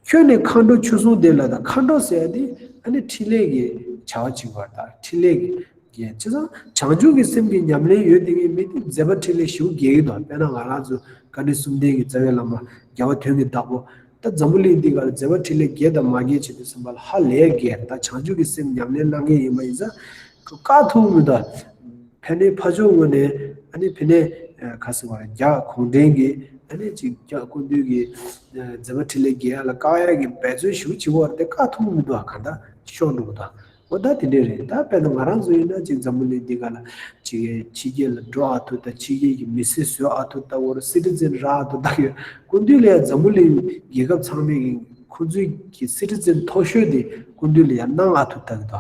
ཁྱོད་ནི་མཁའ་འགྲོ་ཆོས་སྲུང་དེ་ལ། ད་མཁའ་འགྲོ་ཟེར་ཡ་དེ་ཨ་ནི་ཕྲིན་ལས་ཀྱི་བྱ་བ་བྱེད་པ་དང་ཕྲིན་ལས་ཀྱི་རྒྱན། བྱས་ཙང་བྱང་ཆུབ་ཀྱི་སེམས་ཀྱི་ཉམས་ལེན་ཡོད་དེ་གི་མི་དེ་མཛད་པ་ཕྲིན་ལས་ཞེ་པོ་རྒྱས་ཀྱི་འདུག་དཔེར་ན་ང་རང་ཚོ་བཀའ་དྲིན་གསུམ་ལྡན་གྱི་རྩ་བའི་བླ་མ་རྒྱལ་བ་དོན་གྱི་བདག་པོ། ད་འཛམ་བུ་གླིང་འདི་ག་ལ་མཛད་པ་ཕྲིན་ལས་རྒྱས་དང་མ་རྒྱས་བྱེད་དུས་ཙམ་པ་ལ་ཧ་ལས་རྒྱས། ད་བྱང་ཆུབ་ཀྱི་སེམས་ཉམས་ལེན་གནང་མཁན་ཡིན་པ་ཡིན་ཙང་བཀག་ཐུབ་མི་འདུག་ཕ་ནས་ཕ་ཕྱོགས་ངོས་ནས་ཨ་ནི་ཕ་ནས་ཨ། ག་ཟེར་བ་རེད། རྒྱ་གུང་ཁྲན་གྱི་ཨ་ནི་ཅིག་རྒྱ་སྐུ་མདུན་གྱི་ཨ། མཛད་པ་ཕྲིན་ལས་རྒྱས་ཡ་ལ་བཀག་ཡ་གི་འབད་བརྩོན་ཞེ་པོ་བྱེད་པ་རེད་དེ། བཀག་ཐུབ་མི་འདུག་གང་ལྟར་ཤོར་འགྲོ་གི་འདུག་འོ་ད་དེ་འདྲས་རེད། ད་དཔེར་ན་ང་རང་ཚོ་ཡིན་ན་ཅིག་འཛམ་བུ་གླིང་འདི་ག་ལ་ཅིག་ཕྱི་རྒྱལ་ལ་འགྲོ་ཨ་ཐུབ། ད་ཕྱི་རྒྱལ་གྱི་མི་སེར་བཟོ་ཨ་ཐུབ། ད་འོ་ར་སི་ཊི་ཛེན་རག་ཨ་ཐུབ། ད་གི་སྐུ་མདུན་ལ་ཡ་འཛམ་བུ་གླིང་རྒྱལ་ཁབ་ཚང་མས་ཀྱི་ཁོང་ཚོའི་གི་སི་ཊི་ཛེན་མཐོ་ཤོས་དེ་སྐུ་མདུན་ལ་ཡ་གནང་ཨ་ཐུབ། ད་གི་ད་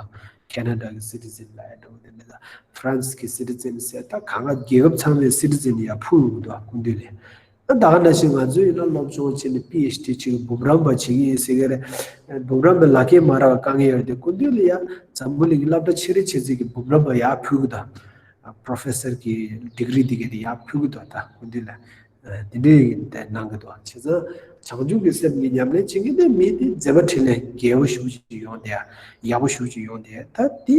ཁེ་ན་ཌ་གི་སི་ཊི་ཛེན་ལ་ཡ་འགྲོ་དེ་འདྲ། ད་ཧྥ་རན་སི་གི་སི་ཊི་ཛེན་ཟེར། ད་གང་ག་རྒྱལ་ཁབ་ཚང་མའི་སི་ཊི་ཛེན་ཡ་ཕུལ་ཡོང་གི་འདུག་སྐུ་མདུན་ལ། ད་ད་ག་ནང་བཞིན་ང་ཚོ་ཡིན་ན་སློབ་སྦྱོང་བྱས་ནས་པི་ཨེཆ་ཌི་བྱེད་ཀྱི་འབུམ་རམས་པ་བྱེད་ཀྱི་ཡིན་ཟེར་གྱི་རེད། འབུམ་རམས་པའི་ལག་ཁྱེར་མ་རག་དཀའ་ངལ་ཡོད་དེ་སྐུ་མདུན་ལ་ཡ་འཛམ་བུ་གླིང་གི་སློབ་གྲྭ་ཆེ་རིགས་ཆེ་ཚད་ཀྱི་འབུམ་རམས་པ་ཡར་ཕུལ་གི་འདུག་ཨ། པྲོ་ཕེ་སར་གྱི་ཌིག་རི་འདི་ག་དེ་ཡར་ཕུལ་གི་འདུག་ད་སྐུ་མདུན་ལ་ཨ། དེ་འདྲའི་དེ་གནང་གི་འདུག་བྱས་ཙང་བྱང་ཆུབ་ཀྱི་སེམས་ཀྱི་ཉམས་ལེན་བྱེད་མཁན་དེ་མི་དེ་མཛད་པ་འཕྲིན་ལས་རྒྱས་པོ་ཞེ་པོ་ཅིག་ཡོང་བསྡད་ཡ། ཡག་པོ་ཞེ་པོ་ཅིག་ཡོང་བསྡད་ཡ། ད་དེ་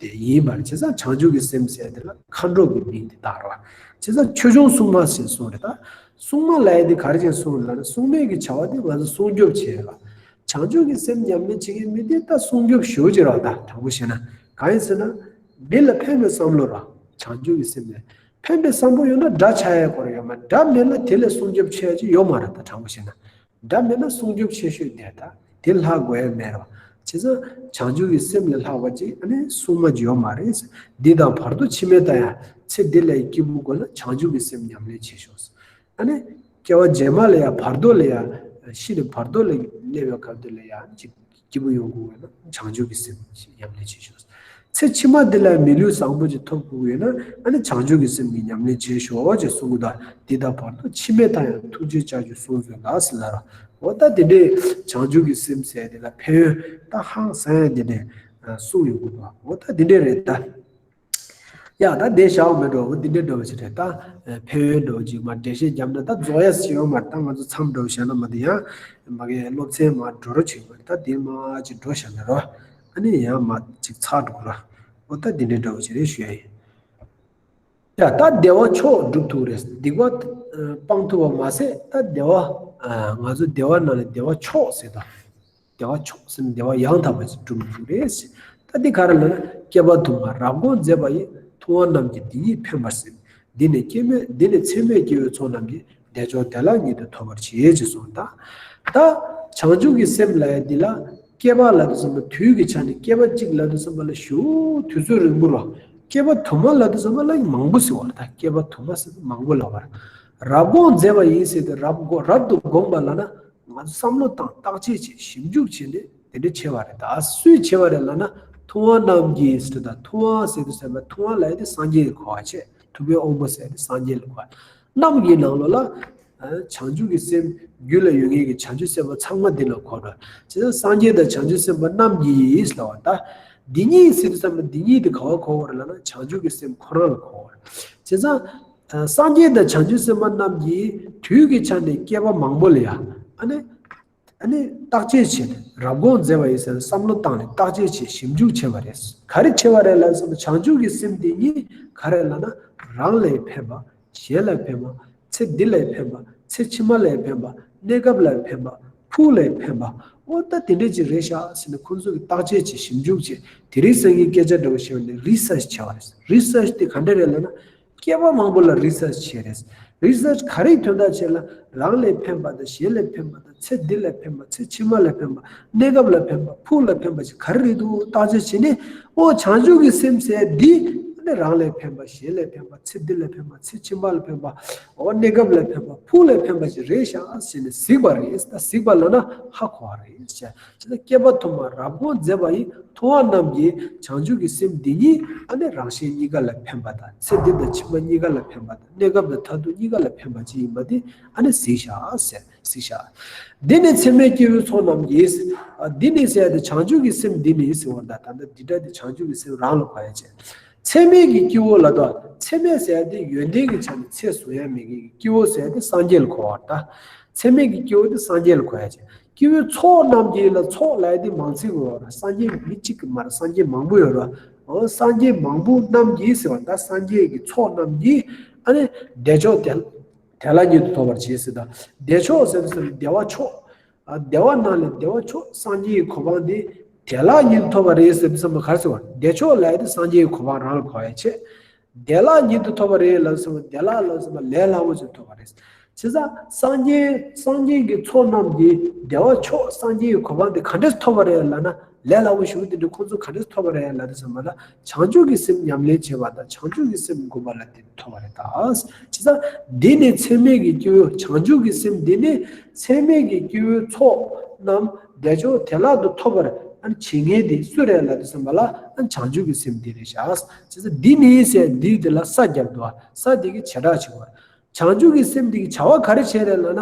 དེ་ཡིན་པ་རེད། བྱས་ཙང་བྱང་ཆུབ་ཀྱི་སེམས་ཟེར་དེ་ལ་མཁའ་འགྲོ་གི་མིང་དེ་བཏགས་རེད་བ། བྱས་ཙང་ཆོས་སྐྱོང་སྲུང་མ་ཞེས་གསུངས་རེད་ད། སྲུང་མ་ལབ་ཡ་དེ་ག་རེ་བྱས་གསུངས་རེད་ལབ་ན། སྲུང་མའི་གི་བྱ་བ་དེ་ང་ཚོ་སྲུང་སྐྱོབ་བྱེད་ཡ་ལ། བྱང་ཆུབ་ཀྱི་སེམས་ཉམས་ལེན་བྱེད་མཁན་མི་དེ་ད་སྲུང་སྐྱོབ་ཞེ་པོ་ཅིག་རེད་བ། ད་དྲང་པོ་བཤད་ན་གང་ཡིན་ཟེར་ན། མི་ལ་ཕན་པའི་བསམ་བློ་ར། བྱང་ཆུབ་ཀྱི་སེམས་ལ་ཕན་པའི་བསམ་བློ་ཡོད་ན་དགྲ་ཆགས་ཡ་སྐོར་ཡོད་མ། དགྲ་མེད་ན་དེ་ལས་སྲུང་སྐྱོབ་ཆེ་ཡ་ཅིག་ཡོད་མ་རེད། ད་དྲང་པོ་བཤད་ན། དགྲ་མེད་ན་སྲུང་སྐྱོབ་ཆེ་ཤོས་དེ་ད་དེ་ལྷག་དགོས་ཡ་མེད་རེད་བ། བྱས་ཙང་བྱང་ཆུབ་ཀྱི་སེམས་ལས་ལྷག་པ་ཅིག་ཨ་ནི་སྲུང་མ་ཅིག་ཡོད་མ་རེད། འདི་དང་བར་དོ་ཕྱི་མའི་མཐའ་ཡང་། ཚེ་འདི་ལ་ཡང་སྐྱིད་པོ་དགོས་ན། བྱང་ཆུབ་ཀྱི་སེམས་ཉམས་ལེན་བྱེད་ཤོག་ཨ་ནི་སྐྱེ་བ་རྗེས་མ་ལ་ཡང་བར་དོ་ལ་ཡང་། ཤི་ནས་བར་དོ་ལ་སླེབས་པའི་སྐབས་དེ་ལ་ཡང་ཅིག་སྐྱིད་པོ་ཡོང་དགོས་ན་བྱང་ཆུབ་ཀྱི་སེམས་ཉམས་ལེན་བྱེད་ཤོག་ཚེ་ཕྱི་མ་འདི་ལ་མི་ལུས་བཟང་པོ་ཅིག་ཐོབ་དགོས་ཡོད་ན་ཨ་ནི་བྱང་ཆུབ་ཀྱི་སེམས་ཀྱི་ཉམས་ལེན་བྱེད་ཤོག་ཅེས་གསུང་གི་འདུག་འདི་དང་བར་དོ་ཕྱི་མའི་མཐའ་ཡང་། ཐུགས་རྗེའི་ལྕགས་ཀྱུས་བཟུང་མཛོད་ལགས་ཟེར་ལབ་རོ། འོ་ད་འདི་འདྲའི་བྱང་ཆུབ་ཀྱི་སེམས་ཟེར་འདི་ལ་ཕན་ཡོན་ད་ཧང་སང་ཡ་འདི་འདྲའི་གསུང་ཡོང་གི་འདུག་འོ་ད་འདི་འདྲའི་རེད་ད། ཡ་ད་འདི་བཞག་མེད་འགྲོ། འོ་འདི་འདྲའི་འགྲོ་བ་ཞིག་རེད་ད། ཕན་ཡོན་འགྲོ་ཅིག་མ་འགྲེལ་བཤད་བརྒྱབ་ན་ད་རྫོགས་ཡ་ཞིག་ཡོད་མ་རེད། ད་ང་ཚོ་མཚམས་འགྲོ་བཞག་ན་མ་གཏོགས་ཡང་མ་གི་སློབ་ཚན་མ་འགྲོ་རོ་བྱེད་དགོས། ད་འདི་མ་ཅིག་འགྲོ་བཞག་ན་རོ། ཨ་ནི་ཡང་མ་ཅིག་ཚར་འགྲོ་ར། འོ་ད་འདི་འདྲའི་འགྲོ་བ་ཞིག་རེད་ཞུ་ཡ་ཡིན། ཡ་ད་བདེ་བ་མཆོག་སྒྲུབ་ཐུབ་རེད། སྡིག་པ་སྤང་ཐུབ་པ་མ་ཟད་ད་བདེ་བ། ང་ཚོ་བདེ་བ་ནང་ནས་བདེ་བ་མཆོག་ཟེར་ད། བདེ་བ་མཆོག་ཟེར་ན་བདེ་བ་ཡང་དག་པ་ཅིག་སྒྲུབ་ཐུབ་རེད། ད་འདི་ག་རེ་ལབ་ན། བསྐལ་པ་དུ་མར་རབ་དགོངས་མཛད་པ་ཡི། ཐུབ་དབང་རྣམས་ཀྱིས་འདི་ཉིད་ཕན་པར་གསལ། འདི་ནི་སྐྱེ་མེད་འདི་ནི་ཚད་མེད་སྐྱེ་བོའི་ཚོགས་རྣམས་ཀྱིས། བདེ་མཆོག་བདེ་བླག་ཉིད་དུ་ཐོབ་པར་བྱེད་ཅེས་གསུངས་ད། ད་བྱང་ཆུབ་ཀྱི་སེམས་ལབ་ཡ་འདི་ལ་བསྐལ་པ་ལབ་དུས་ཙམ་པ་དུས་ཀྱི་ཆ་ནས་བསྐལ་པ་གཅིག་ལབ་དུས་ཙམ་པ་ལ་ཞུ་དུས་ཚོད་རིང་པོ་རོ། བསྐལ་པ་དུ་མ་ལབ་དུས་ཙམ་པ་ལ་མང་པོ་ཟེར་བ་ལ། ད་བསྐལ་པ་དུ་མ་ཟེར་ན་མང་པོ་ལབ་པ་རེད། རབ་དགོངས་མཛད་པ་ཡིན་ཟེར་ཏེ་རབ་དགོངས་རབ་ཏུ་དགོངས་པ་ལབ་ན། ང་ཚོ་བསམ་བློ་བཏང་བརྟག་དཔྱད་བྱེད་ཞིབ་འཇུག་བྱས་ནས་ དེ་འདྲ་བྱས་པ་རེད། ད་སུས་བྱས་པ་རེད་ལབ་ན། ཐུབ་དབང་རྣམ་རྒྱལ་ཟེར། ད་ཐུབ་དབང་ཟེར་དུས་ཙམ་པ་ཐུབ་དབང་ལབ་ཡ་དེ་སངས་རྒྱས་ལ་གོ་བ་བྱས། ཐུབ་པའི་དབང་པོ་ཟེར་ཡ་དེ་སངས་རྒྱས་ལ་གོ་བ། རྣམ་རྒྱལ་ནང་ལོགས་ལ་ཨ་བྱང་ཆུབ་ཀྱི་སེམས་རྒྱུད་ལ་ཡོད་མཁན་གྱི་བྱང་ཆུབ་སེམས་དཔའ་ཚང་མ་འདི་ལ་གོ་འགྲོ། བྱས་ཙང་སངས་རྒྱས་དང་བྱང་ཆུབ་སེམས་དཔའ་རྣམ་རྒྱལ་ལབ་པ། ད་འདི་གཉིས་ཟེར་དུས་ཙམ་པ་འདི་གཉིས་དེ་ག་བ་གོ་བ་རེད་ལབ་ན། བྱང་ཆུབ་ཀྱི་སེམས་ཁོ་རང་ལ་གོ་བ་རེད། བྱས་ཙང་ཨ་སངས་རྒྱས་དང་བྱང་ཆུབ་སེམས་དཔའ་རྣམས་ཀྱིས་དུས་ཀྱི་ཆ་ནས་བསྐལ་པ་མང་པོ་ལ་ཡ་ཨ་ནི་ཨ་ནི་བརྟག་དཔྱད་བྱས་ནས་རབ་དགོངས་མཛད་པ་ཡིན་ཟེར་ནས་བསམ་བློ་བཏང་ནས་བརྟག་དཔྱད་བྱས་ཞིབ་འཇུག་བྱས་པ་རེད། ག་རེ་བྱས་པ་རེད་ལབ་ཙམ་པ། བྱང་ཆུབ་ཀྱི་སེམས་འདི་གཉིས་ག་རེ་ལབ་ན། རང་ལ་ཕན་པ། གཞན་ལ་ཕན་པ། ཚེ་འདི་ལ་ཕན་པ། ཚེ་ཕྱི་མ་ལ་ཕན་པ། གནས་སྐབས་ལ་ཕན་པ། ཕུགས་ལ་ཕན་པ། འོ་ད་དེ་འདྲ་ཅིག་རེད་ཤག་ཟེར་ནས་ཁོང་ཚོ་གིས་བརྟག་དཔྱད་བྱས་ཞིབ་འཇུག་བྱས། དེ་རིང་སང་ཉིན་སྐད་ཆ་འདྲ་བོ་བཤད་པ་ནི་རི་སར་ཆི་བྱས་པ་རེད། རི་སར་ཆི་དེ་ག་འདྲ་རེད་ལབ་ན། བསྐལ་པ་མང་པོ་ལ་རི་སར་ཆི་བྱས་རེད། རི་སར་ཆི་ག་རེའི་དོན་དག་བྱས་ལ། རང་ལ་ཕན་པ་དང་། གཞན་ལ་ཕན་པ་དང་། ཚེ་འདི་ལ་ཕན་པ། ཚེ་ཕྱི་མ་ལ་ཕན་པ། གནས་སྐབས་ལ་ཕན་པ། ཕུགས་ལ་ཕན་པ་ཞིག་ག་རེ་རེད་འདུག་བརྟག་དཔྱད་བྱས་ནས། ཨོ་བྱང་ཆུབ་ཀྱི་སེམས་ཟེར་འདི་ནི་རང་ལ་ཕན་པ། གཞན་ལ་ཕན་པ། ཚེ་འདི་ལ་ཕན་པ། ཚེ་ཕྱི་མ་ལ་ཕན་པ། ཨོ་གནས་སྐབས་ལ་ཕན་པ། ཕུགས་ལ་ཕན་པ་ཞིག་རེད་ཤག་ཟེར་ནས་གཟིགས་པ་རེད། ད་གཟིགས་པ་ལབ་ན་ཧ་གོ་བ་རེད་ཟེར། དེ་ལ་བསྐལ་པ་དུ་མར་རབ་དགོངས་མཛད་པ་ཡི། ཐུབ་དབང་རྣམས་ཀྱིས་བྱང་ཆུབ་ཀྱི་སེམས་འདི་ཉིད། ཨ་ནི་རང་གཞན་གཉིས་ཀ་ལ་ཕན་པ་དང་། ཚེ་འདི་དང་ཕྱི་མ་གཉིས་ཀ་ལ་ཕན་པ་དང་། གནས་སྐབས་དང་མཐར་ཐུག་གཉིས་ཀ་ལ་ཕན་པ་ཅིག་ཡིན་པ་དེ་ཨ་ནི་གཟིགས་ཤག་ཟེར། གཟིགས་ཤག་འདི་ནི་ཚད་མེད་སྐྱེ་བོའི་ཚོགས་རྣམས་ཀྱིས། ཨ་འདི་ནི་ཟེར་ཡ་དེ་བྱང་ཆུབ་ཀྱི་སེམས་འདི་ནི་ཟེར་བ་དང་། ད་ལྟ་འདི་སྒྲ་དེ་བྱང་ཆུབ་ཀྱི་སེམས་རང་ལ་གོ་ཡ་བྱས། ཚད་མེད་ཀྱི་སྐྱེ་བོ་ལ། ད་ཚད་མེད་ཟེར་ཡ་དེ་ཡོན་ཏན་གྱི་ཆ་ནས་ཚད་བཟུང་ཡ་མེད་མཁན་གྱི་སྐྱེ་བོ་ཟེར་ཡ་དེ་སངས་རྒྱས་ལ་གོ་བ། ད་ཚད་མེད་ཀྱི་སྐྱེ་བོ་དེ་སངས་རྒྱས་ལ་གོ་ཡ་བྱས། སྐྱེ་བོའི་ཚོགས་རྣམས་ཀྱིས་ལ། ཚོགས་ལབ་ཡ་དེ་མང་ཚིག་གོ་བ་རེད། སངས་རྒྱས་མི་གཅིག་གི་མ་རེད། སངས་རྒྱས་མང་པོ་ཡོད་རེད། འོ་སངས་རྒྱས་མང་པོ་རྣམས་ཀྱིས་ཟེར་བ། ད་སངས་རྒྱས་ཀྱི་ཚོགས་རྣམས་ཀྱིས་ཨ་ནི་བདེ་མཆོག་དེ་དེ་ལ་ཉིད་དུ་ཐོབ་པར་བྱེད་ཟེར། ད་བདེ་མཆོག་ཟེར་དུས་བདེ་བ་མཆོག་ཨ་བདེ་བ་ནང་ལས་བདེ་བ་མཆོག་སངས་རྒྱས་ཀྱི་གོ་འཕང་འདི་དེ་ལ་ཉིད་དུ་ཐོབ་པ་རེད་ཟེར་དུས་ཙམ་པ་ག་རེ་ཟེར་བ། བདེ་མཆོག་ལབ་ཡ་དེ་སངས་རྒྱས་ཀྱི་གོ་འཕང་རང་ལ་གོ་ཡ་བྱས། བདེ་བླག་ཉིད་དུ་ཐོབ་པ་རེད་ལབ་ཙམ་པ། བདེ་བླག་ལབ་ཙམ་པ་ལས་སླ་བོ་ཅིག་ཐོབ་པ་རེད། བྱས་ཙང་སངས་རྒྱས་སངས་རྒྱས་ཀྱི་ཚོགས་རྣམས་ཀྱིས་བདེ་བ་མཆོག་སངས་རྒྱས་ཀྱི་གོ་འཕང་དེ་ག་འདྲས་ཐོབ་པ་རེད་ལབ་ན། ལས་སླ་བོ་ཞིག་དེ་འདྲ་ཁོང་ཚོ་ག་འདྲས་ཐོབ་པ་རེད་ལབ་དུས་ཙམ་པ་ལ། བྱང་ཆུབ་ཀྱི་སེམས་ཉམས་ལེན་བྱེད་པ་དང་། བྱང་ཆུབ་ཀྱི་སེམས་བསྒོམ་པ་ལ་དེ་ཐོབ་པ་རེད་ད། བྱས་ཙང་འདི་ནི་ཚད་མེད་ཀྱི་སྐྱེ་བོའི། བྱང་ཆུབ་ཀྱི་སེམས་འདི་ནི་ཚད་མེད་ཀྱི་སྐྱེ་བོའི་ཚོགས་རྣམས་བདེ་མཆོག་བདེ་བླག་ཏུ་ཐོབ་པར་ཨ་ནི་བྱེད་མཁན་དེ་སུ་རེད་ལབ་དུས་ཙམ་པ་ལ། ཨ་ནི་བྱང་ཆུབ་ཀྱི་སེམས་འདི་རེད་ཤག་བྱས་ཙང་འདི་ནི་ཟེར་འདི་དེ་ལ་ས་རྒྱབ་འདུག་ས་དེ་གི་བྱེ་བྲག་ཆེ་བ། བྱང་ཆུབ་ཀྱི་སེམས་དེ་གི་བྱ་བ་ག་རེ་བྱས་རེད་ལབ་ན།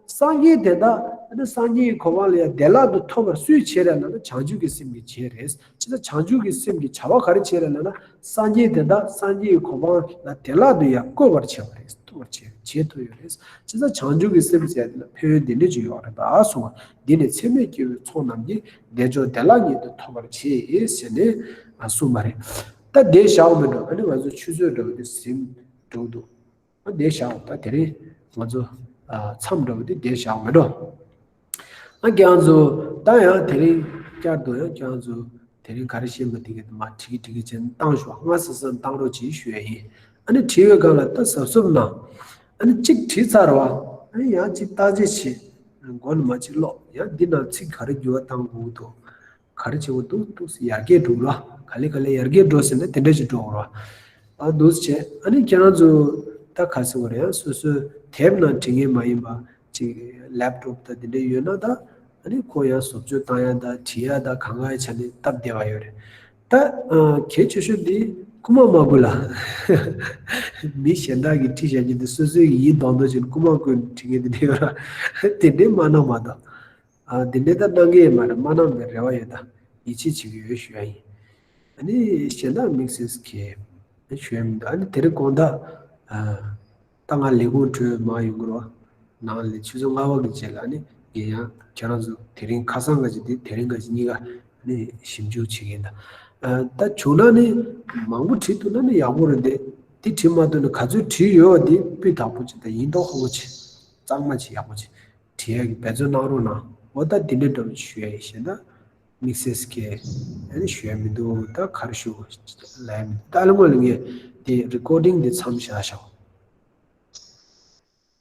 སངས་རྒྱས་དེ་དག་ཨ་ནི་སངས་རྒྱས་ཀྱི་གོ་འཕང་ལ་ཡང་བདེ་བླག་ཏུ་ཐོབ་པར་སུས་བྱས་རེད་ལབ་ན། བྱང་ཆུབ་ཀྱི་སེམས་ཀྱིས་བྱས་རེད། བྱས་ཙང་བྱང་ཆུབ་ཀྱི་སེམས་ཀྱི་བྱ་བ་ག་རེ་བྱས་རེད་ལབ་ན། སངས་རྒྱས་དེ་དག་སངས་རྒྱས་ཀྱི་གོ་འཕང་ལ་བདེ་བླག་ཏུ་ཡང་བཀོད་པར་བྱེད་པ་རེད། ཐོབ་པར་བྱེད་བྱེད་ཐུབ་ཡོད་རེད། བྱས་ཙང་བྱང་ཆུབ་ཀྱི་སེམས་ཟེར་དེ་ལ་ཕན་ཡོན་འདི་འདྲ་ཅིག་ཡོད་རེད་ད་གསུངས་པ། འདི་ནི་ཚད་མེད་སྐྱེ་བོའི་ཚོགས་རྣམས་ཀྱིས། བདེ་མཆོག་བདེ་བླག་ཉིད་དུ་ཐོབ་པར་བྱེད་ཟེར་ནས་གསུངས་པ་རེད། ད་དེ་བཞག་མི་འགྲོ། ཨ་ནི་ང་ཚོ་ཆུ་ཚོད་འགྲོ་གི་ཟིན་འགྲོ་འདུག་ཨ་དེ་བཞག་ད་དེ་རིང་ང་ཚོ་མཚམས་འགྲོ་གི་དེ་དེ་བཞག་མི་འགྲོ། ཨ་ཁྱེད་རང་ཚོ་ད་ཡང་དེ་རིང་བསྐྱར་དུ་ཡང་ཁྱེད་རང་ཚོ་དེ་རིང་ག་རེ་བཤད་པ་དེ་གི་མ་བྲིས་ཀྱི་བྲིས་ཀྱི་བྱས་ནས་བཏང་ཤོག་སྔ་ས་སར་བཏང་རོགས་གྱིས་ཞུ་ཡ་ཡིན། ཨ་ནི་བྲིས་པའི་སྒང་ལ་ད་གཟབ་གཟབ་གནང་། ཨ་ནི་གཅིག་བྲིས་ཚར་བ། ཨ་ནི་ཡང་གཅིག་བརྟག་དཔྱད་བྱེད། མགོ་ནས་མར་གཅིག་ཀློག་ཡང་འདི་ནང་ཚིག་ག་རེ་འགྱུར་བ་བཏང་དགོས་འདུག་ག་རེ་བྱེད་དགོས་འདུག་འདུག་སེ་ཡར་རྒྱས་འགྲོ་ར། ག་ལེ་ག་ལེ་ཡར་རྒྱས་འགྲོ་ཟེར་ན་དེ་འདྲ་ཞིག་འགྲོ་ར། ཨ་འདུག་སེ་བྱས། ཨ་ནི་ཁྱེད་རང་ཚོ་ད་ག་ཟེར་བ་རེད། ཡང་སོ་སོའི་དེབ་ནང་བྲིས་མཁན་མ་ཡིན་པ་ཅིག་ལེབ་ཊོབ་དང་དེ་འདྲ་ཡོད་ན། ད་ཨ་ནི་ཁོ་ཡང་བཟོ་བཅོས་བཏང་ཡ་ད་བྲིས་ཡ་ད་གང་ག་ཡ་ཆ་ནས་སྟབས་བདེ་བ་ཡོད་རེད། ད་ཨ་གལ་ཆེ་ཤོས་འདི་རྐུ་མ་མ་རྐུ་ལ། མི་གཞན་དག་གིས་བྲིས་བཞག་རྒྱུ་འདི་སོ་སོའི་ཡིད་མདོག་མདོག་བྱས་ནས་རྐུ་མ་རྐུ་ནས་བྲིས་མཁན་དེ་འདྲ་ཡོད་ར། དེ་འདྲའི་མ་གནང་མ་གཏོགས། ཨ་དེ་འདྲའི་ད་གནང་གི་ཡོད་མ་རེད། མ་གནང་བའི་རེ་བ་ཡོད། ད་ཡིད་ཆེས་བྱེད་ཀྱི་ཡོད་ཞུ་ཡ་ཡིན། ཨ་ནི་གཞན་དག་དམིགས་བསལ་གྱི་ཞུ་ཡ་མི་འདུག་ཨ་ནི་དེ་རིང་དགོང་དག་ཨ་ད་ང་ལས་ཁུངས་གྲོལ་མར་ཡོང་གི་རེད་བ། ནང་ལ་ཆུ་ཚོད་ལྔ་པ་གི་རྗེས་ལ་ཨ་ནི་ངས་ཡང་ཁྱེད་རང་ཚོ་དེ་རིང་ཁ་སང་ག་ཅིག་དེ་དེ་རིང་ག་ཅིག་གཉིས་ཀ་ཨ་ནི་ཞིབ་འཇུག་བྱེད་ཀྱི་ཡིན། ད་ཨ་ད་བྱུང་ན་ནི་མང་པོ་བྲིས་ཐུབ་ན་ནི་ཡག་པོ་རེད་དེ། དེ་བྲིས་མ་ཐུབ་ན་ག་ཚོད་བྲིས་ཡོད་པ་དེ་སྤུས་དག་པོ་ཅིག་དང་ཡིན་མདོག་ཁ་པོ་ཅིག་གཙང་མ་ཅིག་ཡག་པོ་ཅིག་བྲིས་ཡག་གི་འབད་བརྩོན་གནང་རོགས་གནང་། འོ་ད་འདི་འདྲ་འདྲ་བོ་ཞུ་ཡ་ཡིན། གཞན་དག་དམིགས་བསལ་གྱི་ཨ་ནི་ཞུ་ཡ་མི་འདུག་ད་ག་རེ་ཞུ་ལབ་ཡ་མི་འདུག་ད་ཨ་ལ་ངོ་ལ་ངས་དེ་རི་ཀོར་ཌིང་འདི་མཚམས་བཞག་ཤག